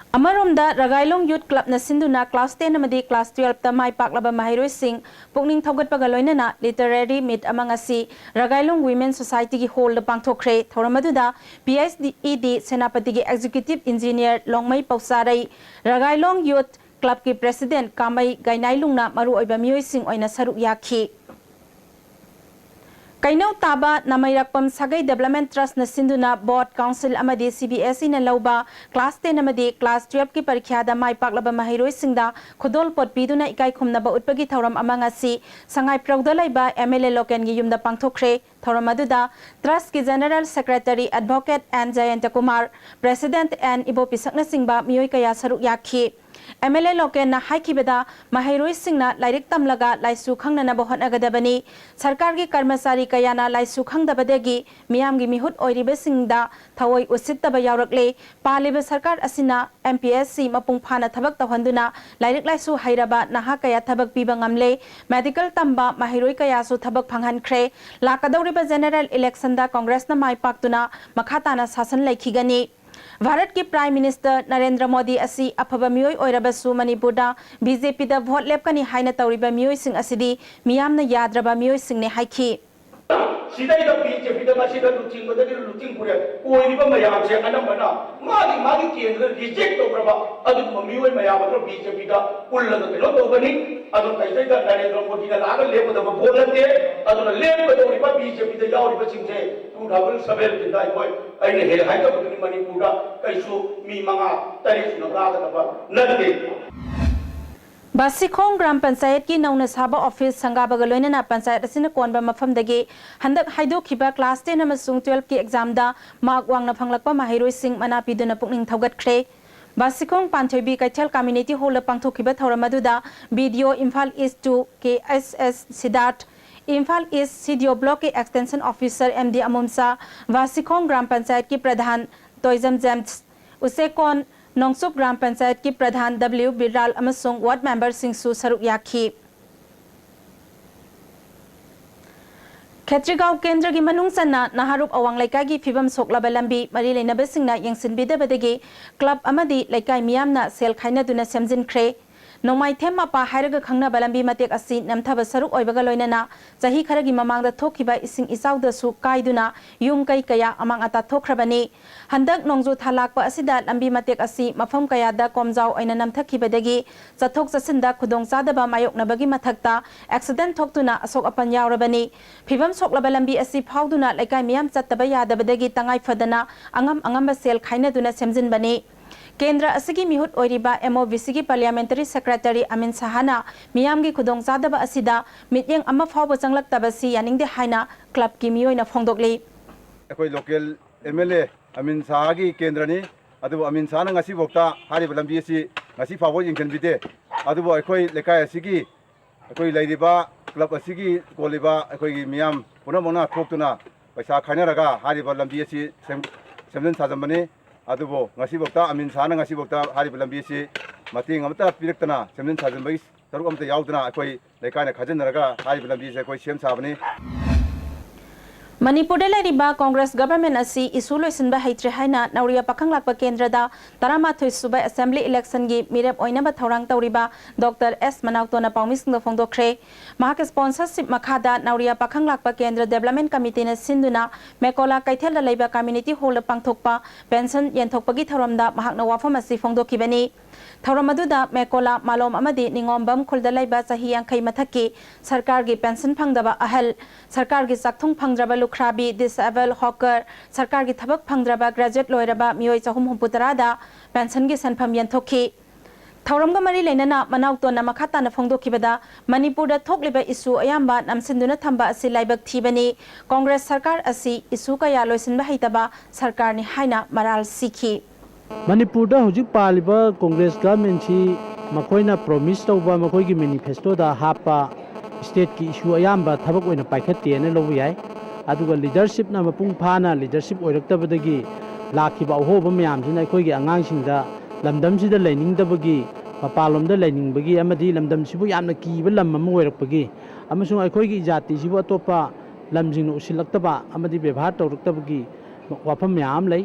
ꯑꯃꯔꯣꯝꯗ ꯔꯒꯥꯏꯂꯣꯡ Youth Club ꯅ ꯁꯤꯟꯗꯨꯅ class ten ꯑꯃꯗꯤ class twelve ꯇ ꯃꯥꯏ ꯄꯥꯛꯂꯕ ꯃꯍꯩꯔꯣꯏꯁꯤꯡ ꯄꯨꯛꯅꯤꯡ ꯊꯧꯒꯠꯄꯒ ꯂꯣꯏꯅꯅ literary meet ꯑꯃ ꯉꯁꯤ ꯔꯒꯥꯏꯂꯣꯡ Women Society ꯒꯤ hall ꯗ ꯄꯥꯡꯊꯣꯛꯈ꯭ꯔꯦ꯫ ꯊꯧꯔꯝ ꯑꯗꯨꯗ P H E D ꯁꯦꯅꯥꯄꯇꯤꯒꯤ Executive Engineer ꯂꯣꯡꯃꯩ ꯄꯧꯆꯥꯔꯩ, ꯔꯒꯥꯏꯂꯣꯡ Youth Club ꯀꯤ President ꯀꯥꯃꯩ ꯒꯥꯏꯅꯥꯏꯂꯨꯡꯅ ꯃꯔꯨꯑꯣꯏꯕ ꯃꯤꯑꯣꯏꯁꯤꯡ ꯑꯣꯏꯅ ꯁꯔꯨꯛ ꯌꯥꯈꯤ꯫ ꯀꯩꯅꯧ ꯇꯥꯕ ꯅꯥꯃꯩꯔꯥꯛꯄꯝ ꯁꯥꯒꯩ Development Trust ꯅ ꯁꯤꯟꯗꯨꯅ Board, Council ꯑꯃꯗꯤ C B S E ꯅ ꯂꯧꯕ class ten ꯑꯃꯗꯤ class twelve ꯀꯤ ꯄꯔꯤꯈ꯭ꯌꯥꯗ ꯃꯥꯏ ꯄꯥꯛꯂꯕ ꯃꯍꯩꯔꯣꯏꯁꯤꯡꯗ ꯈꯨꯗꯣꯜꯄꯣꯠ ꯄꯤꯗꯨꯅ ꯏꯀꯥꯏ ꯈꯨꯝꯅꯕ ꯎꯠꯄꯒꯤ ꯊꯧꯔꯝ ꯑꯃ ꯉꯁꯤ ꯁꯉꯥꯏꯄ꯭ꯔꯧꯗ ꯂꯩꯕ M L A ꯂꯣꯀꯦꯟꯒꯤ ꯌꯨꯝꯗ ꯄꯥꯡꯊꯣꯛꯈ꯭ꯔꯦ꯫ ꯊꯧꯔꯝ ꯑꯗꯨꯗ Trust ꯀꯤ General Secretary Advocate N ꯖꯌꯟꯇ Kumar, President N ꯏꯕꯣꯄꯤꯁꯛꯅꯆꯤꯡꯕ ꯃꯤꯑꯣꯏ ꯀꯌꯥ ꯁꯔꯨꯛ ꯌꯥꯈꯤ꯫ M L A ꯂꯣꯀꯦꯟꯅ ꯍꯥꯏꯈꯤꯕꯗ, ꯃꯍꯩꯔꯣꯏꯁꯤꯡꯅ ꯂꯥꯏꯔꯤꯛ ꯇꯝꯂꯒ ꯂꯥꯏꯁꯨ ꯈꯪꯅꯅꯕ ꯍꯣꯠꯅꯒꯗꯕꯅꯤ꯫ ꯁꯔꯀꯥꯔꯒꯤ ꯀꯔꯃꯆꯥꯔꯤ ꯀꯌꯥꯅ ꯂꯥꯏꯁꯨ ꯈꯪꯗꯕꯗꯒꯤ ꯃꯤꯌꯥꯝꯒꯤ ꯃꯤꯍꯨꯠ ꯑꯣꯏꯔꯤꯕꯁꯤꯡꯗ ꯊꯑꯣꯏ ꯎꯁꯤꯠꯇꯕ ꯌꯥꯎꯔꯛꯂꯦ꯫ ꯄꯥꯜꯂꯤꯕ ꯁꯔꯀꯥꯔ ꯑꯁꯤꯅ M P S C ꯃꯄꯨꯡ ꯐꯥꯅ ꯊꯕꯛ ꯇꯧꯍꯟꯗꯨꯅ ꯂꯥꯏꯔꯤꯛ ꯂꯥꯏꯁꯨ ꯍꯩꯔꯕ ꯅꯍꯥ ꯀꯌꯥ ꯊꯕꯛ ꯄꯤꯕ ꯉꯝꯂꯦ꯫ Medical ꯇꯝꯕ ꯃꯍꯩꯔꯣꯏ ꯀꯌꯥꯁꯨ ꯊꯕꯛ ꯐꯪꯍꯟꯈ꯭ꯔꯦ꯫ ꯂꯥꯛꯀꯗꯧꯔꯤꯕ General Election ꯗ Congress ꯅ ꯃꯥꯏ ꯄꯥꯛꯇꯨꯅ ꯃꯈꯥ ꯇꯥꯅ ꯁꯥꯁꯟ ꯂꯩꯈꯤꯒꯅꯤ꯫ ꯚꯥꯔꯠꯀꯤ Prime Minister ꯅꯔꯦꯟꯗ꯭ꯔ ꯃꯣꯗꯤ ꯑꯁꯤ ꯑꯐꯕ ꯃꯤꯑꯣꯏ ꯑꯣꯏꯔꯕꯁꯨ ꯃꯅꯤꯄꯨꯔꯗ B J P ꯗ vote ꯂꯦꯞꯀꯅꯤ ꯍꯥꯏꯅ ꯇꯧꯔꯤꯕ ꯃꯤꯑꯣꯏꯁꯤꯡ ꯑꯁꯤꯗꯤ ꯃꯤꯌꯥꯝꯅ ꯌꯥꯗ꯭ꯔꯕ ꯃꯤꯑꯣꯏꯁꯤꯡꯅꯤ ꯍꯥꯏꯈꯤ꯫ ꯁꯤꯗꯩꯗ ꯕꯤ ꯖꯦ ꯄꯤꯗ ꯉꯁꯤꯗ ꯂꯨꯆꯤꯡꯕꯗꯒꯤ ꯂꯨꯆꯤꯡ ꯄꯨꯔꯦ ꯑꯣꯏꯔꯤꯕ ꯃꯌꯥꯝꯁꯦ ꯑꯅꯝꯕꯅ ꯃꯥꯒꯤ ꯃꯥꯒꯤ ꯀꯦꯟꯗ꯭ꯔꯗ ꯔꯤꯖꯦꯛ ꯇꯧꯈ꯭ꯔꯕ ꯑꯗꯨꯒꯨꯝꯕ ꯃꯤꯑꯣꯏ ꯃꯌꯥꯝ ꯑꯗꯨ ꯕꯤ ꯖꯦ ꯄꯤꯗ ꯄꯨꯜꯂꯒ ꯀꯩꯅꯣ ꯇꯧꯒꯅꯤ꯫ ꯑꯗꯨ ꯀꯩꯗꯩꯗ ꯅꯔꯦꯟꯗ꯭ꯔ ꯃꯣꯗꯤꯅ ꯂꯥꯛꯑꯒ ꯂꯦꯞꯀꯗꯕ ꯚꯣꯠ ꯅꯠꯇꯦ꯫ ꯑꯗꯨꯅ ꯂꯦꯞꯀꯗꯧꯔꯤꯕ ꯕꯤ ꯖꯦ ꯄꯤꯗ ꯌꯥꯎꯔꯤꯕꯁꯤꯡꯁꯦ ꯇꯨ ꯊꯥꯎꯖꯟ ꯁꯚꯦꯟꯇꯤꯟꯗ ꯑꯩꯈꯣꯏ, ꯑꯩꯅ ꯍꯦꯛ ꯍꯥꯏꯖꯕꯗꯨꯅꯤ, ꯃꯅꯤꯄꯨꯔꯗ ꯀꯩꯁꯨ ꯃꯤ ꯃꯉꯥ ꯇꯔꯦꯠ ꯁꯨꯅ ꯀꯥꯒꯗꯕ ꯅꯠꯇꯦ꯫ ꯕꯥꯁꯤꯈꯣꯡ ꯒ꯭ꯔꯥꯝ ꯄꯟꯆꯥꯌꯠꯀꯤ ꯅꯧꯅ ꯁꯥꯕ ꯑꯣꯐꯤꯁ ꯁꯪꯒꯥꯕꯒ ꯂꯣꯏꯅꯅ ꯄꯟꯆꯥꯌꯠ ꯑꯁꯤꯅ ꯀꯣꯟꯕ ꯃꯐꯝꯗꯒꯤ ꯍꯟꯗꯛ ꯍꯥꯏꯗꯣꯛꯈꯤꯕ ꯀ꯭ꯂꯥꯁ ꯇꯦꯟ ꯑꯃꯁꯨꯡ ꯇꯨꯋꯦꯜꯐꯀꯤ ꯑꯦꯛꯖꯥꯝꯗ ꯃꯥꯔꯛ ꯋꯥꯡꯅ ꯐꯪꯂꯛꯄ ꯃꯍꯩꯔꯣꯏꯁꯤꯡ ꯃꯅꯥ ꯄꯤꯗꯨꯅ ꯄꯨꯛꯅꯤꯡ ꯊꯧꯒꯠꯈ꯭ꯔꯦ꯫ ꯕꯥꯁꯤꯈꯣꯡ ꯄꯥꯟꯊꯣꯏꯕꯤ ꯀꯩꯊꯦꯜ ꯀꯝꯃ꯭ꯌꯨꯅꯤꯇꯤ ꯍꯣꯜꯗ ꯄꯥꯡꯊꯣꯛꯈꯤꯕ ꯊꯧꯔꯝ ꯑꯗꯨꯗ B D O Imphal East two K S S Siddharth, Imphal East C D O ꯕ꯭ꯂꯣꯛꯀꯤ ꯑꯦꯛꯁꯇꯦꯟꯁꯟ ꯑꯣꯐꯤꯁꯥꯔ ꯑꯦꯝ ꯗꯤ ꯑꯃꯨꯝꯆꯥ, ꯕꯥꯁꯤꯈꯣꯡ ꯒ꯭ꯔꯥꯝ ꯄꯟꯆꯥꯌꯠꯀꯤ ꯄ꯭ꯔꯙꯥꯟ ꯇꯣꯏꯖꯝ ꯖꯦꯝꯁ, ꯎꯆꯦꯀꯣꯟ ꯅꯣꯡꯆꯨꯞ ꯒ꯭ꯔꯥꯝ ꯄꯟꯆꯥꯌꯠꯀꯤ ꯄ꯭ꯔꯙꯥꯟ ꯗꯕ꯭ꯂꯤꯎ ꯕꯤꯔꯥꯜ ꯑꯃꯁꯨꯡ ꯋꯥꯔꯗ ꯃꯦꯝꯕꯔꯁꯤꯡꯁꯨ ꯁꯔꯨꯛ ꯌꯥꯈꯤ꯫ ꯈꯦꯇ꯭ꯔꯤꯒꯥꯎ ꯀꯦꯟꯗ꯭ꯔꯒꯤ ꯃꯅꯨꯡ ꯆꯟꯅ ꯅꯍꯥꯔꯨꯞ ꯑꯋꯥꯡ ꯂꯩꯀꯥꯏꯒꯤ ꯐꯤꯕꯝ ꯁꯣꯛꯂꯕ ꯂꯝꯕꯤ ꯃꯔꯤ ꯂꯩꯅꯕꯁꯤꯡꯅ ꯌꯦꯡꯁꯤꯟꯕꯤꯗꯕꯗꯒꯤ ꯀ꯭ꯂꯕ ꯑꯃꯗꯤ ꯂꯩꯀꯥꯏ ꯃꯤꯌꯥꯝꯅ ꯁꯦꯜ ꯈꯥꯏꯅꯗꯨꯅ ꯁꯦꯝꯖꯤꯟꯈ꯭ꯔꯦ꯫ ꯅꯣꯡꯃꯥꯏꯊꯦꯝ ꯃꯄꯥ ꯍꯥꯏꯔꯒ ꯈꯪꯅꯕ ꯂꯝꯕꯤ ꯃꯇꯦꯛ ꯑꯁꯤ ꯅꯝꯊꯕ ꯁꯔꯨꯛ ꯑꯣꯏꯕꯒ ꯂꯣꯏꯅꯅ ꯆꯍꯤ ꯈꯔꯒꯤ ꯃꯃꯥꯡꯗ ꯊꯣꯛꯈꯤꯕ ꯏꯁꯤꯡ ꯏꯆꯥꯎꯗꯁꯨ ꯀꯥꯏꯗꯨꯅ ꯌꯨꯝ ꯀꯩ ꯀꯌꯥ ꯑꯃꯥꯡ ꯑꯇꯥ ꯊꯣꯛꯈ꯭ꯔꯕꯅꯤ꯫ ꯍꯟꯗꯛ ꯅꯣꯡꯖꯨ ꯊꯥ ꯂꯥꯛꯄ ꯑꯁꯤꯗ ꯂꯝꯕꯤ ꯃꯇꯦꯛ ꯑꯁꯤ ꯃꯐꯝ ꯀꯌꯥꯗ ꯀꯣꯝꯖꯥꯎ ꯑꯣꯏꯅ ꯅꯝꯊꯈꯤꯕꯗꯒꯤ ꯆꯠꯊꯣꯛ ꯆꯠꯁꯤꯟꯗ ꯈꯨꯗꯣꯡꯆꯥꯗꯕ ꯃꯥꯌꯣꯛꯅꯕꯒꯤ ꯃꯊꯛꯇ ꯑꯦꯛꯁꯤꯗꯦꯟ ꯊꯣꯛꯇꯨꯅ ꯑꯁꯣꯛ ꯑꯄꯟ ꯌꯥꯎꯔꯕꯅꯤ꯫ ꯐꯤꯕꯝ ꯁꯣꯛꯂꯕ ꯂꯝꯕꯤ ꯑꯁꯤ ꯐꯥꯎꯗꯨꯅ ꯂꯩꯀꯥꯏ ꯃꯤꯌꯥꯝ ꯆꯠꯇꯕ ꯌꯥꯗꯕꯗꯒꯤ ꯇꯉꯥꯏ ꯐꯗꯅ ꯑꯉꯝ ꯑꯉꯝꯕ ꯁꯦꯜ ꯈꯥꯏꯅꯗꯨꯅ ꯁꯦꯝꯖꯤꯟꯕꯅꯤ꯫ ꯀꯦꯟꯗ꯭ꯔ ꯑꯁꯤꯒꯤ ꯃꯤꯍꯨꯠ ꯑꯣꯏꯔꯤꯕ ꯑꯦꯝ ꯑꯣ ꯕꯤ ꯁꯤꯒꯤ ꯄꯥꯔꯂꯤꯌꯥꯃꯦꯟꯇꯔꯤ ꯁꯦꯀ꯭ꯔꯦꯇꯔꯤ ꯑꯃꯤꯟ ꯁꯍꯥꯅ ꯃꯤꯌꯥꯝꯒꯤ ꯈꯨꯗꯣꯡꯆꯥꯗꯕ ꯑꯁꯤꯗ ꯃꯤꯠꯌꯦꯡ ꯑꯃ ꯐꯥꯎꯕ ꯆꯪꯂꯛꯇꯕꯁꯤ ꯌꯥꯅꯤꯡꯗꯦ ꯍꯥꯏꯅ ꯀ꯭ꯂꯕꯀꯤ ꯃꯤꯑꯣꯏꯅ ꯐꯣꯡꯗꯣꯛꯂꯤ꯫ ꯑꯩꯈꯣꯏ ꯂꯣꯀꯦꯜ ꯑꯦꯝ ꯑꯦꯜ ꯑꯦ ꯑꯃꯤꯟ ꯁꯍꯥꯒꯤ ꯀꯦꯟꯗ꯭ꯔꯅꯤ꯫ ꯑꯗꯨꯕꯨ ꯑꯃꯤꯟ ꯁꯍꯥꯅ ꯉꯁꯤꯐꯥꯎꯗ ꯍꯥꯏꯔꯤꯕ ꯂꯝꯕꯤ ꯑꯁꯤ ꯉꯁꯤ ꯐꯥꯎꯕ ꯌꯦꯡꯁꯤꯟꯕꯤꯗꯦ꯫ ꯑꯗꯨꯕꯨ ꯑꯩꯈꯣꯏ ꯂꯩꯀꯥꯏ ꯑꯁꯤꯒꯤ, ꯑꯩꯈꯣꯏ ꯂꯩꯔꯤꯕ ꯀ꯭ꯂꯕ ꯑꯁꯤꯒꯤ ꯀꯣꯜꯂꯤꯕ ꯑꯩꯈꯣꯏꯒꯤ ꯃꯤꯌꯥꯝ ꯄꯨꯝꯅꯃꯛꯅ ꯊꯣꯛꯇꯨꯅ ꯄꯩꯁꯥ ꯈꯥꯏꯅꯔꯒ ꯍꯥꯏꯔꯤꯕ ꯂꯝꯕꯤ ꯑꯁꯤ ꯁꯦꯝ-, ꯁꯦꯝꯖꯤꯟ ꯁꯥꯖꯤꯟꯕꯅꯤ꯫ ꯑꯗꯨꯕꯨ ꯉꯁꯤꯐꯥꯎꯗ ꯑꯃꯤꯟ ꯁꯍꯥꯅ ꯉꯁꯤꯐꯥꯎꯗ ꯍꯥꯏꯔꯤꯕ ꯂꯝꯕꯤ ꯑꯁꯤ ꯃꯇꯦꯡ ꯑꯃꯠꯇ ꯄꯤꯔꯛꯇꯅ ꯁꯦꯝꯖꯤꯟ ꯁꯥꯖꯤꯟꯕꯒꯤ ꯁꯔꯨꯛ ꯑꯃꯠꯇ ꯌꯥꯎꯗꯅ ꯑꯩꯈꯣꯏ ꯂꯩꯀꯥꯏꯅ ꯈꯥꯖꯤꯟꯅꯔꯒ ꯍꯥꯏꯔꯤꯕ ꯂꯝꯕꯤꯁꯦ ꯑꯩꯈꯣꯏ ꯁꯦꯝ ꯁꯥꯕꯅꯤ꯫ ꯃꯅꯤꯄꯨꯔꯗ ꯂꯩꯔꯤꯕ ꯀꯣꯡꯒ꯭ꯔꯦꯁ ꯒꯚꯔꯟꯃꯦꯟꯠ ꯑꯁꯤ ꯏꯁꯨ ꯂꯣꯏꯁꯤꯟꯕ ꯍꯩꯇ꯭ꯔꯦ ꯍꯥꯏꯅ ꯅꯧꯔꯤꯌꯥ ꯄꯥꯈꯪ ꯂꯥꯛꯄ ꯀꯦꯟꯗ꯭ꯔꯗ ꯇꯔꯥꯃꯥꯊꯣꯏ ꯁꯨꯕ ꯑꯦꯁꯦꯝꯕ꯭ꯂꯤ ꯏꯂꯦꯛꯁꯟꯒꯤ ꯃꯤꯔꯦꯞ ꯑꯣꯏꯅꯕ ꯊꯧꯔꯥꯡ ꯇꯧꯔꯤꯕ ꯗꯣꯛꯇꯔ ꯑꯦꯁ ꯃꯅꯥꯎꯇꯣꯟꯅ ꯄꯥꯎꯃꯤꯁꯤꯡꯗ ꯐꯣꯡꯗꯣꯛꯈ꯭ꯔꯦ꯫ ꯃꯍꯥꯛꯀꯤ ꯁ꯭ꯄꯣꯟꯁꯔꯁꯤꯞ ꯃꯈꯥꯗ ꯅꯧꯔꯤꯌꯥ ꯄꯥꯈꯪ ꯂꯥꯛꯄ ꯀꯦꯟꯗ꯭ꯔ ꯗꯦꯕꯂꯞꯃꯦꯟꯠ ꯀꯃꯤꯇꯤꯅ ꯁꯤꯟꯗꯨꯅ ꯃꯦꯀꯣꯂꯥ ꯀꯩꯊꯦꯜꯗ ꯂꯩꯕ ꯀꯝꯃ꯭ꯌꯨꯅꯤꯇꯤ ꯍꯣꯜꯗ ꯄꯥꯡꯊꯣꯛꯄ ꯄꯦꯟꯁꯟ ꯌꯦꯟꯊꯣꯛꯄꯒꯤ ꯊꯧꯔꯝꯗ ꯃꯍꯥꯛꯅ ꯋꯥꯐꯝ ꯑꯁꯤ ꯐꯣꯡꯗꯣꯛꯈꯤꯕꯅꯤ꯫ ꯊꯧꯔꯝ ꯑꯗꯨꯗ ꯃꯦꯀꯣꯂꯥ, ꯃꯥꯂꯣꯝ ꯑꯃꯗꯤ ꯅꯤꯉꯣꯝꯕꯝ ꯈꯨꯜꯗ ꯂꯩꯕ ꯆꯍꯤ ꯌꯥꯡꯈꯩ ꯃꯊꯛꯀꯤ ꯁꯔꯀꯥꯔꯒꯤ ꯄꯦꯟꯁꯟ ꯐꯪꯗꯕ ꯑꯍꯜ, ꯁꯔꯀꯥꯔꯒꯤ ꯆꯥꯛꯊꯨꯡ ꯐꯪꯗ꯭ꯔꯕ ꯂꯨꯈ꯭ꯔꯥꯕꯤ, ꯗꯤꯁꯑꯦꯕꯜ, ꯍꯣꯀꯔ, ꯁꯔꯀꯥꯔꯒꯤ ꯊꯕꯛ ꯐꯪꯗ꯭ꯔꯕ ꯒ꯭ꯔꯦꯖꯨꯑꯦꯠ ꯂꯣꯏꯔꯕ ꯃꯤꯑꯣꯏ ꯆꯍꯨꯝ ꯍꯨꯝꯐꯨ ꯇꯔꯥꯗ ꯄꯦꯟꯁꯟꯒꯤ ꯁꯦꯟꯐꯝ ꯌꯦꯟꯊꯣꯛꯈꯤ꯫ ꯊꯧꯔꯝꯒ ꯃꯔꯤ ꯂꯩꯅꯅ ꯃꯅꯥꯎꯇꯣꯟꯅ ꯃꯈꯥ ꯇꯥꯅ ꯐꯣꯡꯗꯣꯛꯈꯤꯕꯗ, ꯃꯅꯤꯄꯨꯔꯗ ꯊꯣꯛꯂꯤꯕ ꯏꯁꯨ ꯑꯌꯥꯝꯕ ꯅꯝꯁꯤꯟꯗꯨꯅ ꯊꯝꯕ ꯑꯁꯤ ꯂꯥꯏꯕꯛ ꯊꯤꯕꯅꯤ꯫ ꯀꯣꯡꯒ꯭ꯔꯦꯁ ꯁꯔꯀꯥꯔ ꯑꯁꯤ ꯏꯁꯨ ꯀꯌꯥ ꯂꯣꯏꯁꯤꯟꯕ ꯍꯩꯇꯕ ꯁꯔꯀꯥꯔꯅꯤ ꯍꯥꯏꯅ ꯃꯔꯥꯜ ꯁꯤꯈꯤ꯫ ꯃꯅꯤꯄꯨꯔꯗ ꯍꯧꯖꯤꯛ ꯄꯥꯜꯂꯤꯕ ꯀꯣꯡꯒ꯭ꯔꯦꯁ ꯒꯚꯔꯟꯃꯦꯟꯠꯁꯤ ꯃꯈꯣꯏꯅ ꯄ꯭ꯔꯣꯃꯤꯁ ꯇꯧꯕ, ꯃꯈꯣꯏꯒꯤ ꯃꯦꯅꯤꯐꯦꯁꯇꯣꯗ ꯍꯥꯞꯄ ꯁ꯭ꯇꯦꯠꯀꯤ ꯏꯁꯨ ꯑꯌꯥꯝꯕ ꯊꯕꯛ ꯑꯣꯏꯅ ꯄꯥꯏꯈꯠꯇꯦꯅ ꯂꯧꯕ ꯌꯥꯏ꯫ ꯑꯗꯨꯒ ꯂꯤꯗꯔꯁꯤꯞꯅ ꯃꯄꯨꯡ ꯐꯥꯅ ꯂꯤꯗꯔꯁꯤꯞ ꯑꯣꯏꯔꯛꯇꯕꯗꯒꯤ ꯂꯥꯛꯈꯤꯕ ꯑꯍꯣꯕ ꯃꯌꯥꯝꯁꯤꯅ ꯑꯩꯈꯣꯏꯒꯤ ꯑꯉꯥꯡꯁꯤꯡꯗ ꯂꯝꯗꯝꯁꯤꯗ ꯂꯩꯅꯤꯡꯗꯕꯒꯤ, ꯃꯄꯥꯟꯂꯣꯝꯗ ꯂꯩꯅꯤꯡꯕꯒꯤ ꯑꯃꯗꯤ ꯂꯝꯗꯝꯁꯤꯕꯨ ꯌꯥꯝꯅ ꯀꯤꯕ ꯂꯝ ꯑꯃ ꯑꯣꯏꯔꯛꯄꯒꯤ ꯑꯃꯁꯨꯡ ꯑꯩꯈꯣꯏꯒꯤ ꯖꯥꯇꯤꯁꯤꯕꯨ ꯑꯇꯣꯞꯄ ꯂꯝꯁꯤꯡꯅ ꯎꯁꯤꯜꯂꯛꯇꯕ ꯑꯃꯗꯤ ꯕꯦꯕꯥꯔ ꯇꯧꯔꯛꯇꯕꯒꯤ ꯋꯥꯐꯝ ꯃꯌꯥꯝ ꯑꯃ ꯂꯩ꯫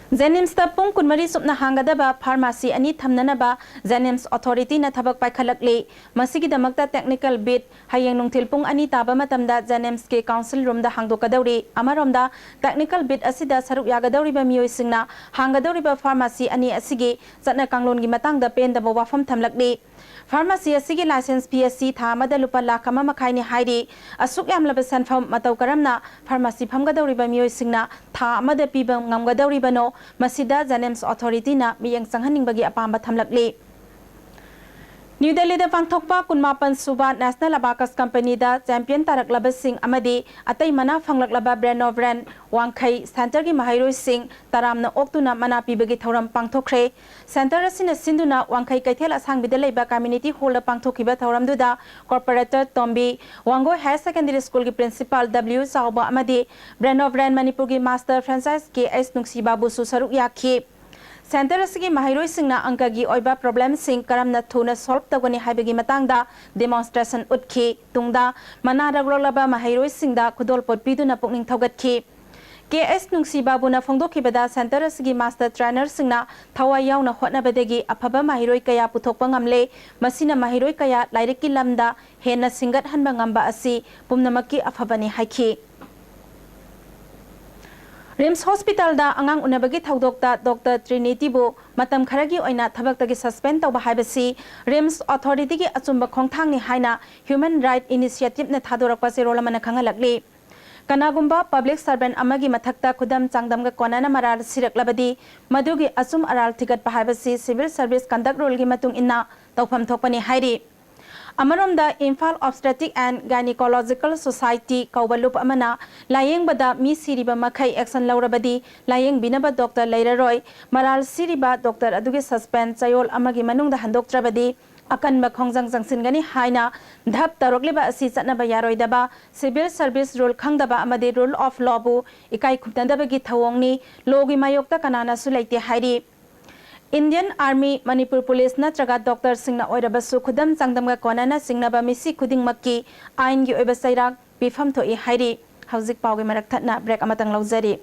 ꯖꯦꯅꯤꯝꯁꯇ ꯄꯨꯡ ꯀꯨꯟꯃꯔꯤ ꯆꯨꯞꯅ ꯍꯥꯡꯒꯗꯕ ꯐꯥꯔꯃꯥꯁꯤ ꯑꯅꯤ ꯊꯝꯅꯅꯕ ꯖꯦꯅꯤꯝꯁ ꯑꯣꯊꯣꯔꯤꯇꯤꯅ ꯊꯕꯛ ꯄꯥꯏꯈꯠꯂꯛꯂꯤ꯫ ꯃꯁꯤꯒꯤꯗꯃꯛꯇ ꯇꯦꯛꯅꯤꯀꯦꯜ ꯕꯤꯠ ꯍꯌꯦꯡ ꯅꯨꯡꯊꯤꯜ ꯄꯨꯡ ꯑꯅꯤ ꯇꯥꯕ ꯃꯇꯝꯗ ꯖꯦꯅꯤꯝꯁꯀꯤ ꯀꯥꯎꯟꯁꯤꯜ ꯔꯨꯝꯗ ꯍꯥꯡꯗꯣꯛꯀꯗꯧꯔꯤ꯫ ꯑꯃꯔꯣꯝꯗ, ꯇꯦꯛꯅꯤꯀꯦꯜ ꯕꯤꯠ ꯑꯁꯤꯗ ꯁꯔꯨꯛ ꯌꯥꯒꯗꯧꯔꯤꯕ ꯃꯤꯑꯣꯏꯁꯤꯡꯅ ꯍꯥꯡꯒꯗꯧꯔꯤꯕ ꯐꯥꯔꯃꯥꯁꯤ ꯑꯅꯤ ꯑꯁꯤꯒꯤ ꯆꯠꯅ ꯀꯥꯡꯂꯣꯟꯒꯤ ꯃꯇꯥꯡꯗ ꯄꯦꯟꯗꯕ ꯋꯥꯐꯝ ꯊꯝꯂꯛꯂꯤ꯫ ꯐꯥꯔꯃꯥꯁꯤ ꯑꯁꯤꯒꯤ ꯂꯥꯏꯁꯦꯟꯁ ꯐꯤ ꯑꯁꯤ ꯊꯥ ꯑꯃꯗ ꯂꯨꯄꯥ ꯂꯥꯈ ꯑꯃ ꯃꯈꯥꯏꯅꯤ ꯍꯥꯏꯔꯤ꯫ ꯑꯁꯨꯛ ꯌꯥꯝꯂꯕ ꯁꯦꯟꯐꯝ ꯃꯇꯧ ꯀꯔꯝꯅ ꯐꯥꯔꯃꯥꯁꯤ ꯐꯝꯒꯗꯧꯔꯤꯕ ꯃꯤꯑꯣꯏꯁꯤꯡꯅ ꯊꯥ ꯑꯃꯗ ꯄꯤꯕ ꯉꯝꯒꯗꯧꯔꯤꯕꯅꯣ? ꯃꯁꯤꯗ ꯖꯦꯅꯤꯝꯁ ꯑꯣꯊꯣꯔꯤꯇꯤꯅ ꯃꯤꯠꯌꯦꯡ ꯆꯪꯍꯟꯅꯤꯡꯕꯒꯤ ꯑꯄꯥꯝꯕ ꯊꯝꯂꯛꯂꯤ꯫ ꯅ꯭ꯌꯨ ꯗꯦꯜꯂꯤꯗ ꯄꯥꯡꯊꯣꯛꯄ ꯀꯨꯟꯃꯥꯄꯟ ꯁꯨꯕ ꯅꯦꯁꯅꯦꯜ ꯑꯕꯥꯀꯁ ꯀꯝꯄꯅꯤꯗ ꯆꯦꯝꯄꯤꯌꯟ ꯇꯥꯔꯛꯂꯕꯁꯤꯡ ꯑꯃꯗꯤ ꯑꯇꯩ ꯃꯅꯥ ꯐꯪꯂꯛꯂꯕ ꯕ꯭ꯔꯦꯟ ꯑꯣꯐ ꯔꯦꯟ ꯋꯥꯡꯈꯩ ꯁꯦꯟꯇꯔꯒꯤ ꯃꯍꯩꯔꯣꯏꯁꯤꯡ ꯇꯔꯥꯝꯅ ꯑꯣꯛꯇꯨꯅ ꯃꯅꯥ ꯄꯤꯕꯒꯤ ꯊꯧꯔꯝ ꯄꯥꯡꯊꯣꯛꯈ꯭ꯔꯦ꯫ ꯁꯦꯟꯇꯔ ꯑꯁꯤꯅ ꯁꯤꯟꯗꯨꯅ ꯋꯥꯡꯈꯩ ꯀꯩꯊꯦꯜ ꯑꯁꯥꯡꯕꯤꯗ ꯂꯩꯕ ꯀꯝꯃ꯭ꯌꯨꯅꯤꯇꯤ ꯍꯣꯜꯗ ꯄꯥꯡꯊꯣꯛꯈꯤꯕ ꯊꯧꯔꯝꯗꯨꯗ ꯀꯣꯔꯄꯣꯔꯦꯇꯔ ꯇꯣꯝꯕꯤ, ꯋꯥꯡꯒꯣꯏ ꯍꯥꯌꯔ ꯁꯦꯀꯦꯟꯗꯔꯤ ꯁ꯭ꯀꯨꯜꯒꯤ ꯄ꯭ꯔꯤꯟꯁꯤꯄꯥꯜ ꯗꯕ꯭ꯂꯤꯌꯨ ꯆꯥꯎꯕ ꯑꯃꯗꯤ ꯕ꯭ꯔꯦꯟ ꯑꯣꯐ ꯔꯦꯟ ꯃꯅꯤꯄꯨꯔꯒꯤ ꯃꯥꯁꯇꯔ ꯐ꯭ꯔꯦꯟꯆꯥꯏꯁ ꯀꯦ ꯑꯩꯆ ꯅꯨꯡꯁꯤꯕꯥꯕꯨꯁꯨ ꯁꯔꯨꯛ ꯌꯥꯈꯤ꯫ Centre ꯑꯁꯤꯒꯤ ꯃꯍꯩꯔꯣꯏꯁꯤꯡꯅ ꯑꯪꯀꯒꯤ ꯑꯣꯏꯕ problemꯁꯤꯡ ꯀꯔꯝꯅ ꯊꯨꯅ solve ꯇꯧꯒꯅꯤ ꯍꯥꯏꯕꯒꯤ ꯃꯇꯥꯡꯗ demonstration ꯎꯠꯈꯤ꯫ ꯇꯨꯡꯗ ꯃꯅꯥ ꯂꯧꯔꯛꯂꯕ ꯃꯍꯩꯔꯣꯏꯁꯤꯡꯗ ꯈꯨꯗꯣꯜꯄꯣꯠ ꯄꯤꯗꯨꯅ ꯄꯨꯛꯅꯤꯡ ꯊꯧꯒꯠꯈꯤ꯫ ꯀꯦ ꯑꯦꯁ ꯅꯨꯡꯁꯤꯕꯥꯕꯨꯅ ꯐꯣꯡꯗꯣꯛꯈꯤꯕꯗ, centre ꯑꯁꯤꯒꯤ master trainerꯁꯤꯡꯅ ꯊꯋꯥꯏ ꯌꯥꯎꯅ ꯍꯣꯠꯅꯕꯗꯒꯤ ꯑꯐꯕ ꯃꯍꯩꯔꯣꯏ ꯀꯌꯥ ꯄꯨꯊꯣꯛꯄ ꯉꯝꯂꯦ꯫ ꯃꯁꯤꯅ ꯃꯍꯩꯔꯣꯏ ꯀꯌꯥ ꯂꯥꯏꯔꯤꯛꯀꯤ ꯂꯝꯗ ꯍꯦꯟꯅ ꯁꯤꯡꯒꯠꯍꯟꯕ ꯉꯝꯕ ꯑꯁꯤ ꯄꯨꯝꯅꯃꯛꯀꯤ ꯑꯐꯕꯅꯤ ꯍꯥꯏꯈꯤ꯫ ꯔꯤꯝꯁ ꯍꯣꯁꯄꯤꯇꯥꯜꯗ ꯑꯉꯥꯡ ꯎꯅꯕꯒꯤ ꯊꯧꯗꯣꯛꯇ ꯗꯣꯛꯇꯔ ꯇ꯭ꯔꯤꯅꯤꯇꯤꯕꯨ ꯃꯇꯝ ꯈꯔꯒꯤ ꯑꯣꯏꯅ ꯊꯕꯛꯇꯒꯤ suspend ꯇꯧꯕ ꯍꯥꯏꯕꯁꯤ ꯔꯤꯝꯁ ꯑꯣꯊꯣꯔꯤꯇꯤꯒꯤ ꯑꯆꯨꯝꯕ ꯈꯣꯡꯊꯥꯡꯅꯤ ꯍꯥꯏꯅ Human Right Initiativeꯅ ꯊꯥꯗꯣꯔꯛꯄ ꯆꯦꯔꯣꯜ ꯑꯃꯅ ꯈꯪꯍꯜꯂꯛꯂꯤ꯫ ꯀꯅꯥꯒꯨꯝꯕ public servant ꯑꯃꯒꯤ ꯃꯊꯛꯇ ꯈꯨꯗꯝ ꯆꯥꯡꯗꯝꯒ ꯀꯣꯟꯅꯅ ꯃꯔꯥꯜ ꯁꯤꯔꯛꯂꯕꯗꯤ, ꯃꯗꯨꯒꯤ ꯑꯆꯨꯝ ꯑꯔꯥꯜ ꯊꯤꯒꯠꯄ ꯍꯥꯏꯕꯁꯤ Civil Service Conduct Ruleꯒꯤ ꯃꯇꯨꯡ ꯏꯟꯅ ꯇꯧꯐꯝ ꯊꯣꯛꯄꯅꯤ ꯍꯥꯏꯔꯤ꯫ ꯑꯃꯔꯣꯝꯗ, Imphal Obstetric and Gynecological Society ꯀꯧꯕ ꯂꯨꯞ ꯑꯃꯅ ꯂꯥꯌꯦꯡꯕꯗ ꯃꯤ ꯁꯤꯔꯤꯕ ꯃꯈꯩ action ꯂꯧꯔꯕꯗꯤ, ꯂꯥꯌꯦꯡꯕꯤꯅꯕ ꯗꯣꯛꯇꯔ ꯂꯩꯔꯔꯣꯏ, ꯃꯔꯥꯜ ꯁꯤꯔꯤꯕ ꯗꯣꯛꯇꯔ ꯑꯗꯨꯒꯤ suspend ꯆꯌꯣꯜ ꯑꯃꯒꯤ ꯃꯅꯨꯡꯗ ꯍꯟꯗꯣꯛꯇ꯭ꯔꯕꯗꯤ ꯑꯀꯟꯕ ꯈꯣꯡꯖꯪ ꯆꯪꯁꯤꯟꯒꯅꯤ ꯍꯥꯏꯅ ꯙꯞ ꯇꯧꯔꯛꯂꯤꯕ ꯑꯁꯤ ꯆꯠꯅꯕ ꯌꯥꯔꯣꯏꯗꯕ, Civil Service Rule ꯈꯪꯗꯕ ꯑꯃꯗꯤ Rule of Lawꯕꯨ ꯏꯀꯥꯏ ꯈꯨꯝꯅꯗꯕꯒꯤ ꯊꯧꯑꯣꯡꯅꯤ, lawꯒꯤ ꯃꯥꯌꯣꯛꯇ ꯀꯅꯥꯅꯁꯨ ꯂꯩꯇꯦ ꯍꯥꯏꯔꯤ꯫ Indian Army, ꯃꯅꯤꯄꯨꯔ ꯄꯨꯂꯤꯁ ꯅꯠꯇ꯭ꯔꯒ ꯗꯣꯛꯇꯔꯁꯤꯡꯅ ꯑꯣꯏꯔꯕꯁꯨ ꯈꯨꯗꯝ ꯆꯥꯡꯗꯝꯒ ꯀꯣꯟꯅꯅ ꯆꯤꯡꯅꯕ ꯃꯤꯁꯤ ꯈꯨꯗꯤꯡꯃꯛꯀꯤ ꯑꯥꯏꯟꯒꯤ ꯑꯣꯏꯕ ꯆꯩꯔꯥꯛ ꯄꯤꯐꯝ ꯊꯣꯛꯏ ꯍꯥꯏꯔꯤ꯫ ꯍꯧꯖꯤꯛ ꯄꯥꯎꯒꯤ ꯃꯔꯛ ꯊꯠꯅ break ꯑꯃꯇꯪ ꯂꯧꯖꯔꯤ꯫